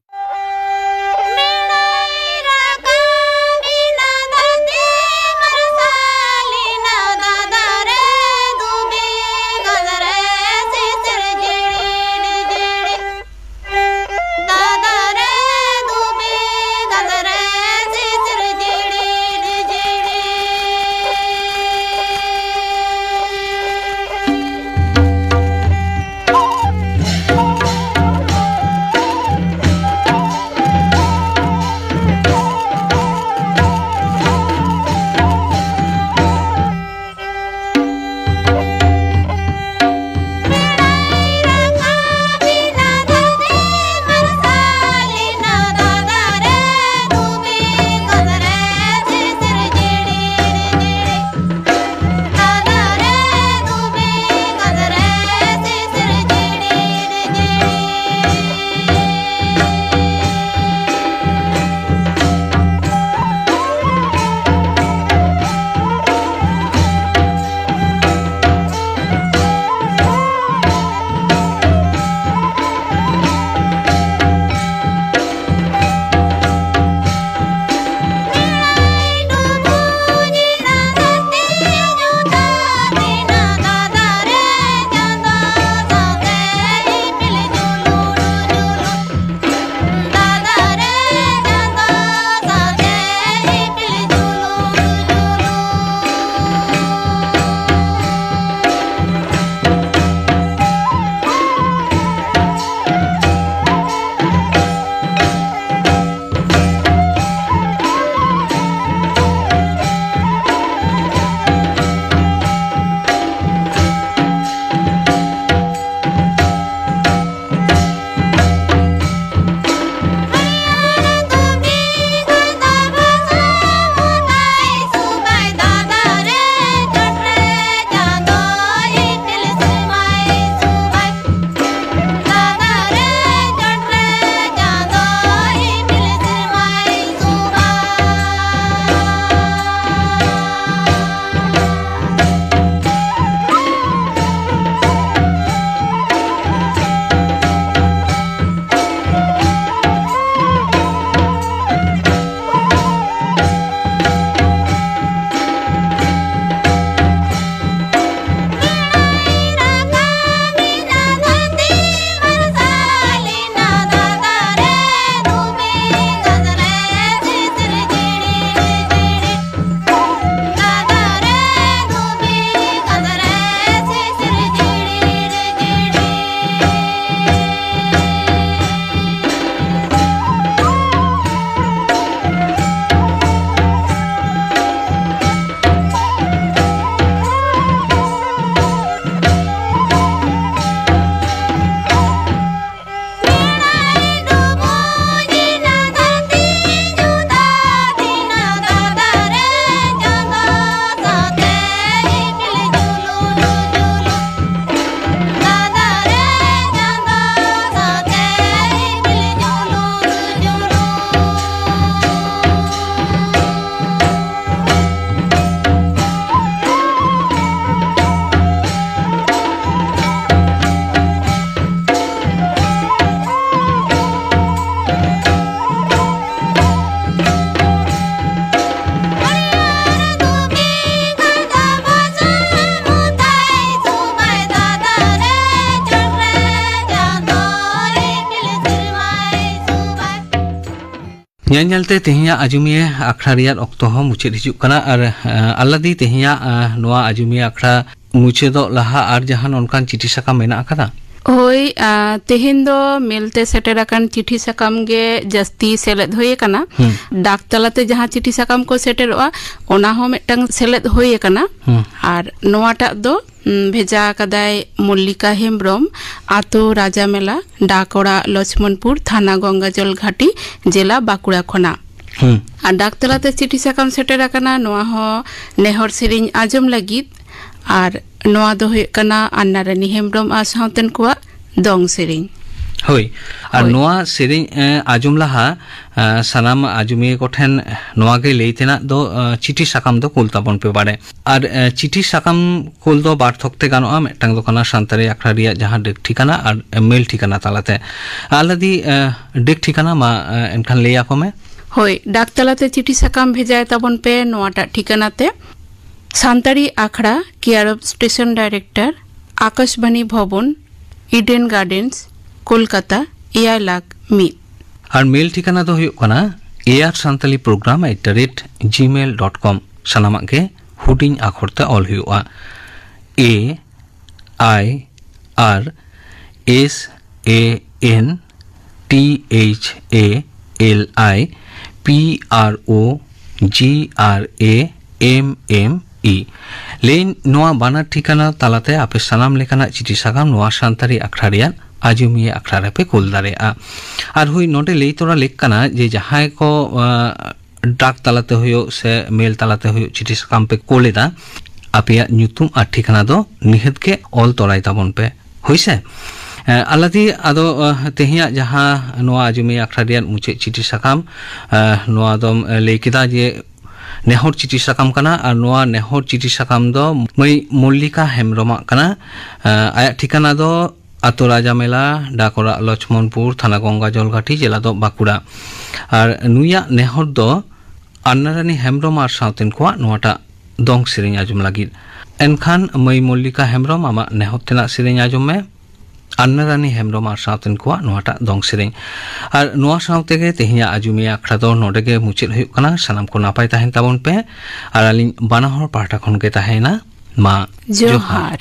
ᱧᱮᱞ ᱧᱮᱞᱛᱮ ᱛᱮᱦᱮᱧᱟᱜ ᱟᱡᱚᱢᱤᱭᱟᱹ ᱟᱠᱷᱲᱟ ᱨᱮᱭᱟᱜ ᱚᱠᱛᱚ ᱦᱚᱸ ᱢᱩᱪᱟᱹᱫ ᱦᱤᱡᱩᱜ ᱠᱟᱱᱟ᱾ ᱟᱨ, ᱟᱸ, ᱟᱞᱞᱟᱫᱤ, ᱛᱮᱦᱮᱧᱟᱜ, ᱟᱸ, ᱱᱚᱣᱟ ᱟᱡᱚᱢᱤᱭᱟᱹ ᱟᱠᱷᱲᱟ ᱢᱩᱪᱟᱹᱫᱚᱜ ᱞᱟᱦᱟ ᱟᱨ ᱡᱟᱦᱟᱸ ᱱᱚᱝᱠᱟᱱ ᱪᱤᱴᱷᱤ ᱥᱟᱠᱟᱢ ᱢᱮᱱᱟᱜ ᱟᱠᱟᱫᱟ? ᱦᱳᱭ, ᱟᱸ, ᱛᱮᱦᱮᱧ ᱫᱚ ᱢᱮᱞ ᱛᱮ ᱥᱮᱴᱮᱨ ᱟᱠᱟᱱ ᱪᱤᱴᱷᱤ ᱥᱟᱠᱟᱢ ᱜᱮ ᱡᱟᱹᱥᱛᱤ ᱥᱮᱞᱮᱫ ᱦᱩᱭ ᱟᱠᱟᱱᱟ᱾ ᱦᱩᱸ᱾ ᱰᱟᱠ ᱛᱟᱞᱟᱛᱮ ᱡᱟᱦᱟᱸ ᱪᱤᱴᱷᱤ ᱥᱟᱠᱟᱢ ᱠᱚ ᱥᱮᱴᱮᱨᱚᱜᱼᱟ, ᱚᱱᱟ ᱦᱚᱸ ᱢᱤᱫᱴᱟᱝ ᱥᱮᱞᱮᱫ ᱦᱩᱭ ᱟᱠᱟᱱᱟ᱾ ᱦᱩᱸ᱾ ᱟᱨ ᱱᱚᱣᱟᱴᱟᱜ ᱫᱚ, ᱩᱸ, ᱵᱷᱮᱡᱟ ᱟᱠᱟᱫᱟᱭ ᱢᱚᱞᱞᱤᱠᱟ ᱦᱮᱢᱵᱽᱨᱚᱢ, ᱟᱛᱳ ᱨᱟᱡᱟᱢᱮᱞᱟ, ᱰᱟᱠ ᱚᱲᱟᱜ ᱞᱚᱪᱷᱢᱚᱱᱯᱩᱨ, ᱛᱷᱟᱱᱟ ᱜᱚᱝᱜᱟᱡᱚᱞ ᱜᱷᱟᱴᱤ, ᱡᱮᱞᱟ ᱵᱟᱸᱠᱩᱲᱟ ᱠᱷᱚᱱᱟᱜ᱾ ᱦᱩᱸ᱾ ᱟᱨ ᱰᱟᱠ ᱛᱟᱞᱟᱛᱮ ᱪᱤᱴᱷᱤ ᱥᱟᱠᱟᱢ ᱥᱮᱴᱮᱨ ᱟᱠᱟᱱᱟ, ᱱᱚᱣᱟ ᱦᱚᱸ ᱱᱮᱦᱚᱨ ᱥᱮᱨᱮᱧ ᱟᱸᱡᱚᱢ ᱞᱟᱹᱜᱤᱫ᱾ ᱟᱨ ᱱᱚᱣᱟ ᱫᱚ ᱦᱩᱭᱩᱜ ᱠᱟᱱᱟ ᱟᱱᱱᱟ ᱨᱟᱱᱤ ᱦᱮᱢᱵᱽᱨᱚᱢ ᱟᱨ ᱥᱟᱶᱛᱮᱱ ᱠᱚᱣᱟᱜ ᱫᱚᱝ ᱥᱮᱨᱮᱧ᱾ ᱦᱳᱭ, ᱟᱨ ᱦᱳᱭ᱾ ᱱᱚᱣᱟ ᱥᱮᱨᱮᱧ, ᱮ, ᱟᱸᱡᱚᱢ ᱞᱟᱦᱟ, ᱮ, ᱥᱟᱱᱟᱢ ᱟᱸᱡᱚᱢᱤᱭᱟᱹ ᱠᱚᱴᱷᱮᱱ ᱱᱚᱣᱟ ᱜᱮ ᱞᱟᱹᱭ ᱛᱮᱱᱟᱜ ᱫᱚ, ᱮ, ᱪᱤᱴᱷᱤ ᱥᱟᱠᱟᱢ ᱫᱚ ᱠᱩᱞ ᱛᱟᱵᱚᱱ ᱯᱮ ᱵᱟᱲᱮ᱾ ᱟᱨ, ᱮ, ᱪᱤᱴᱷᱤ ᱥᱟᱠᱟᱢ ᱠᱩᱞ ᱫᱚ ᱵᱟᱨ ᱛᱷᱚᱠ ᱛᱮ ᱜᱟᱱᱚᱜᱼᱟ᱾ ᱢᱤᱫᱴᱟᱝ ᱫᱚ ᱠᱟᱱᱟ ᱥᱟᱱᱛᱟᱲᱤ ᱟᱠᱷᱲᱟ ᱨᱮᱭᱟᱜ ᱡᱟᱦᱟᱸ ᱰᱟᱹᱠ ᱴᱷᱤᱠᱟᱱᱟ ᱟᱨ ᱢᱮᱞ ᱴᱷᱤᱠᱟᱱᱟ ᱛᱟᱞᱟᱛᱮ᱾ ᱟᱞᱞᱟᱫᱤ, ᱮ, ᱰᱟᱹᱠ ᱴᱷᱤᱠᱟᱱᱟ ᱢᱟ, ᱮ, ᱮᱱᱠᱷᱟᱱ ᱞᱟᱹᱭ ᱟᱠᱚ ᱢᱮ᱾ ᱦᱳᱭ, ᱰᱟᱠ ᱛᱟᱞᱟᱛᱮ ᱪᱤᱴᱷᱤ ᱥᱟᱠᱟᱢ ᱵᱷᱮᱡᱟᱭ ᱛᱟᱵᱚᱱ ᱯᱮ ᱱᱚᱣᱟᱴᱟᱜ ᱴᱷᱤᱠᱟᱱᱟ ᱛᱮ᱾ ᱥᱟᱱᱛᱟᱲᱤ ᱟᱠᱷᱲᱟ, care of station director, Akashvani Bhavan, Eden Gardens, Kolkata, ᱮᱭᱟᱭ ᱞᱟᱠᱷ ᱢᱤᱫ᱾ ᱟᱨ ᱢᱮᱞ ᱴᱷᱤᱠᱟᱱᱟ ᱫᱚ ᱦᱩᱭᱩᱜ ᱠᱟᱱᱟ ᱮᱭᱟᱨ Santali programme at the rate gmail dot com. ᱥᱟᱱᱟᱢᱟᱜ ᱜᱮ ᱦᱩᱰᱤᱧ ᱟᱠᱷᱚᱨ ᱛᱮ ᱚᱞ ᱦᱩᱭᱩᱜᱼᱟ᱾ ᱮ ᱟᱭ ᱟᱨ S A N T H A L I P R O G R A M M E. ᱞᱟᱹᱭ ᱱᱚᱣᱟ ᱵᱟᱱᱟᱨ ᱴᱷᱤᱠᱟᱱᱟ ᱛᱟᱞᱟᱛᱮ ᱟᱯᱮ ᱥᱟᱱᱟᱢ ᱞᱮᱠᱟᱱᱟᱜ ᱪᱤᱴᱷᱤ ᱥᱟᱠᱟᱢ ᱱᱚᱣᱟ ᱥᱟᱱᱛᱟᱲᱤ ᱟᱠᱷᱲᱟ ᱨᱮᱭᱟᱜ ᱟᱸᱡᱚᱢᱤᱭᱟᱹ ᱟᱠᱷᱲᱟ ᱨᱮᱯᱮ ᱠᱩᱞ ᱫᱟᱲᱮᱭᱟᱜᱼᱟ᱾ ᱟᱨ ᱦᱳᱭ, ᱱᱚᱰᱮ ᱞᱟᱹᱭ ᱛᱚᱨᱟ ᱞᱮᱠ ᱠᱟᱱᱟ ᱡᱮ ᱡᱟᱦᱟᱸᱭ ᱠᱚ, ᱟᱸ, ᱰᱟᱠ ᱛᱟᱞᱟᱛᱮ ᱦᱩᱭᱩᱜ ᱥᱮ ᱢᱮᱞ ᱛᱟᱞᱟᱛᱮ ᱦᱩᱭᱩᱜ ᱪᱤᱴᱷᱤ ᱥᱟᱠᱟᱢ ᱯᱮ ᱠᱳᱞ ᱮᱫᱟ, ᱟᱯᱮᱭᱟᱜ ᱧᱩᱛᱩᱢ ᱟᱨ ᱴᱷᱤᱠᱟᱱᱟ ᱫᱚ ᱱᱤᱦᱟᱹᱛ ᱜᱮ ᱚᱞ ᱛᱚᱨᱟᱭ ᱛᱟᱵᱚᱱ ᱯᱮ᱾ ᱦᱳᱭ ᱥᱮ? ᱮᱸ, ᱟᱞᱞᱟᱫᱤ, ᱟᱫᱚ, ᱟᱸ, ᱛᱮᱦᱮᱧᱟᱜ ᱡᱟᱦᱟᱸ ᱱᱚᱣᱟ ᱟᱸᱡᱚᱢᱤᱭᱟᱹ ᱟᱠᱷᱲᱟ ᱨᱮᱭᱟᱜ ᱢᱩᱪᱟᱹᱫ ᱪᱤᱴᱷᱤ ᱥᱟᱠᱟᱢ, ᱟᱸ, ᱱᱚᱣᱟ ᱫᱚᱢ, ᱟᱸ, ᱞᱟᱹᱭ ᱠᱮᱫᱟ ᱡᱮ ᱱᱮᱦᱚᱨ ᱪᱤᱴᱷᱤ ᱥᱟᱠᱟᱢ ᱠᱟᱱᱟ, ᱟᱨ ᱱᱚᱣᱟ ᱱᱮᱦᱚᱨ ᱪᱤᱴᱷᱤ ᱥᱟᱠᱟᱢ ᱫᱚ ᱢᱟᱹᱭ ᱢᱚᱞᱞᱤᱠᱟ ᱦᱮᱢᱵᱽᱨᱚᱢᱟᱜ ᱠᱟᱱᱟ᱾ ᱟᱸ, ᱟᱭᱟᱜ ᱴᱷᱤᱠᱟᱱᱟ ᱫᱚ ᱟᱛᱳ ᱨᱟᱡᱟᱢᱮᱞᱟ, ᱰᱟᱠ ᱚᱲᱟᱜ ᱞᱚᱪᱷᱢᱚᱱᱯᱩᱨ, ᱛᱷᱟᱱᱟ ᱜᱚᱝᱜᱟᱡᱚᱞ ᱜᱷᱟᱴᱤ, ᱡᱮᱞᱟ ᱫᱚ ᱵᱟᱸᱠᱩᱲᱟ᱾ ᱟᱨ ᱱᱩᱭᱟᱜ ᱱᱮᱦᱚᱨ ᱫᱚ ᱟᱱᱱᱟᱨᱟᱱᱤ ᱦᱮᱢᱵᱽᱨᱚᱢ ᱟᱨ ᱥᱟᱶᱛᱮᱱ ᱠᱚᱣᱟᱜ ᱱᱚᱣᱟᱴᱟᱜ ᱫᱚᱝ ᱥᱮᱨᱮᱧ ᱟᱸᱡᱚᱢ ᱞᱟᱹᱜᱤᱫ᱾ ᱮᱱᱠᱷᱟᱱ ᱢᱟᱹᱭ ᱢᱚᱞᱞᱤᱠᱟ ᱦᱮᱢᱵᱽᱨᱚᱢ, ᱟᱢᱟᱜ ᱱᱮᱦᱚᱨ ᱛᱮᱱᱟᱜ ᱥᱮᱨᱮᱧ ᱟᱸᱡᱚᱢ ᱢᱮ᱾ ᱟᱱᱱᱟᱨᱟᱱᱤ ᱦᱮᱢᱵᱨᱚᱢ ᱟᱨ ᱥᱟᱶᱛᱮᱱ ᱠᱚᱣᱟᱜ ᱱᱚᱣᱟᱴᱟᱜ ᱫᱚᱝ ᱥᱮᱨᱮᱧ᱾ ᱟᱨ ᱱᱚᱣᱟ ᱥᱟᱶ ᱛᱮᱜᱮ ᱛᱮᱦᱮᱧᱟᱜ ᱟᱡᱚᱢᱤᱭᱟᱹ ᱟᱠᱷᱲᱟ ᱫᱚ ᱱᱚᱰᱮ ᱜᱮ ᱢᱩᱪᱟᱹᱫ ᱦᱩᱭᱩᱜ ᱠᱟᱱᱟ᱾ ᱥᱟᱱᱟᱢ ᱠᱚ ᱱᱟᱯᱟᱭ ᱛᱟᱦᱮᱱ ᱛᱟᱵᱚᱱ ᱯᱮ᱾ ᱟᱨ ᱟᱹᱞᱤᱧ ᱵᱟᱱᱟ ᱦᱚᱲ ᱯᱟᱦᱴᱟ ᱠᱷᱚᱱ ᱜᱮ ᱛᱟᱦᱮᱸᱭᱮᱱᱟ, ᱢᱟ ᱡᱚᱦᱟᱨ᱾ ᱡᱚᱦᱟᱨ᱾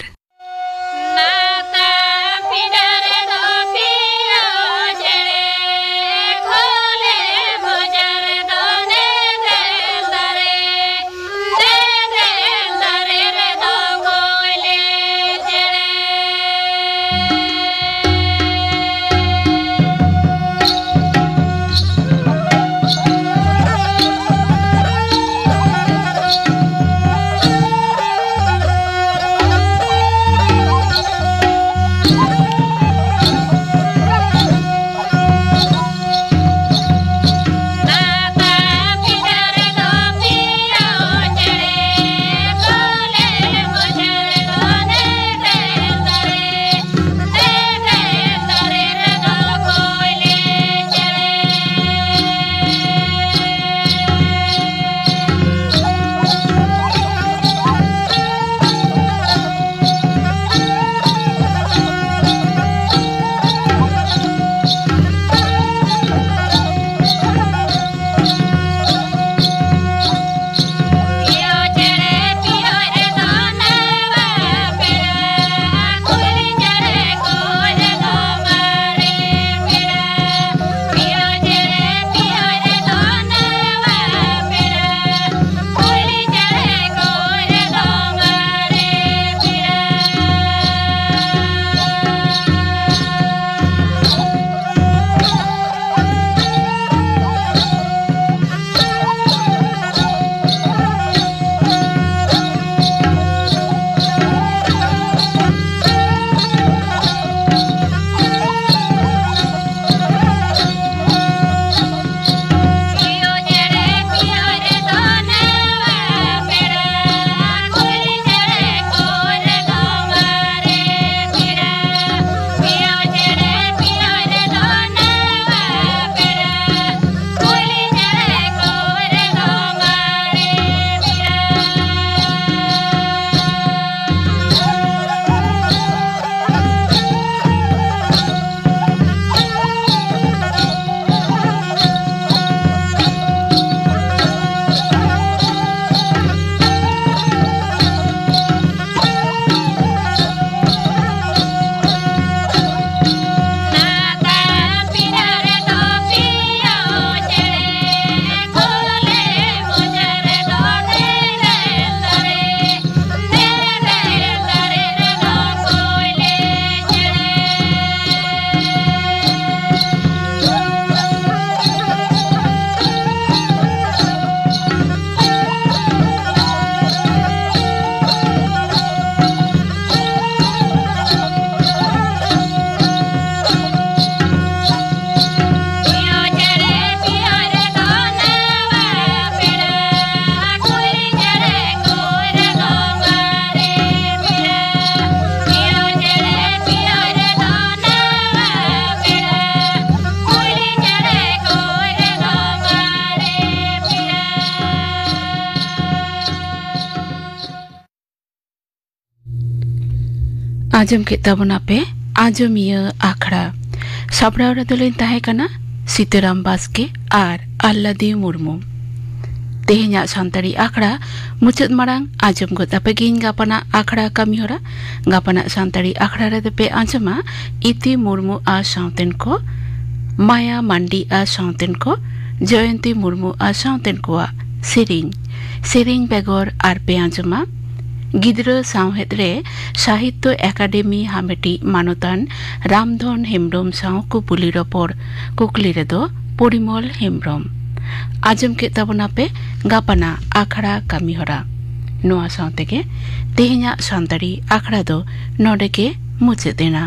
ᱟᱸᱡᱚᱢ ᱠᱮᱫ ᱛᱟᱵᱚᱱᱟᱯᱮ ᱟᱸᱡᱚᱢᱤᱭᱟᱹ ᱟᱠᱷᱲᱟ᱾ ᱥᱟᱯᱲᱟᱣ ᱨᱮᱫᱚ ᱞᱤᱧ ᱛᱟᱦᱮᱸ ᱠᱟᱱᱟ ᱥᱤᱛᱟᱹᱨᱟᱢ ᱵᱟᱥᱠᱮ ᱟᱨ ᱟᱞᱞᱟᱫᱤ ᱢᱩᱨᱢᱩ᱾ ᱛᱮᱦᱮᱧᱟᱜ ᱥᱟᱱᱛᱟᱲᱤ ᱟᱠᱷᱲᱟ ᱢᱩᱪᱟᱹᱫ ᱢᱟᱲᱟᱝ ᱟᱸᱡᱚᱢ ᱜᱚᱫ ᱟᱯᱮ ᱜᱤᱧ ᱜᱟᱯᱟᱱᱟᱜ ᱟᱠᱷᱲᱟ ᱠᱟᱹᱢᱤᱦᱚᱨᱟ᱾ ᱜᱟᱯᱟᱱᱟᱜ ᱥᱟᱱᱛᱟᱲᱤ ᱟᱠᱷᱲᱟ ᱨᱮᱫᱚ ᱯᱮ ᱟᱸᱡᱚᱢᱟ ᱤᱛᱤ ᱢᱩᱨᱢᱩ ᱟᱨ ᱥᱟᱶᱛᱮᱱ ᱠᱚ, ᱢᱟᱭᱟ ᱢᱟᱱᱰᱤ ᱟᱨ ᱥᱟᱶᱛᱮᱱ ᱠᱚ, ᱡᱚᱭᱚᱱᱛᱤ ᱢᱩᱨᱢᱩ ᱟᱨ ᱥᱟᱶᱛᱮᱱ ᱠᱚᱣᱟᱜ ᱥᱮᱨᱮᱧ᱾ ᱥᱮᱨᱮᱧ ᱵᱮᱜᱚᱨ ᱟᱨ ᱯᱮ ᱟᱸᱡᱚᱢᱟ ᱜᱤᱫᱽᱨᱟᱹ ᱥᱟᱶᱦᱮᱫ ᱨᱮ ᱥᱟᱦᱤᱛᱭᱚ ᱮᱠᱟᱰᱮᱢᱤ ᱦᱟᱢᱮᱴᱤᱡ ᱢᱟᱱᱚᱛᱟᱱ ᱨᱟᱢᱫᱷᱚᱱ ᱦᱮᱢᱵᱽᱨᱚᱢ ᱥᱟᱶ ᱠᱩᱯᱩᱞᱤ ᱨᱚᱯᱚᱲ᱾ ᱠᱩᱠᱞᱤ ᱨᱮᱫᱚ ᱯᱚᱨᱤᱢᱚᱞ ᱦᱮᱢᱵᱽᱨᱚᱢ᱾ ᱟᱸᱡᱚᱢ ᱠᱮᱫ ᱛᱟᱵᱚᱱᱟᱯᱮ ᱜᱟᱯᱟᱱᱟᱜ ᱟᱠᱷᱲᱟ ᱠᱟᱹᱢᱤᱦᱚᱨᱟ᱾ ᱱᱚᱣᱟ ᱥᱟᱶ ᱛᱮᱜᱮ ᱛᱮᱦᱮᱧᱟᱜ ᱥᱟᱱᱛᱟᱲᱤ ᱟᱠᱷᱲᱟ ᱫᱚ ᱱᱚᱰᱮ ᱜᱮ ᱢᱩᱪᱟᱹᱫ ᱮᱱᱟ᱾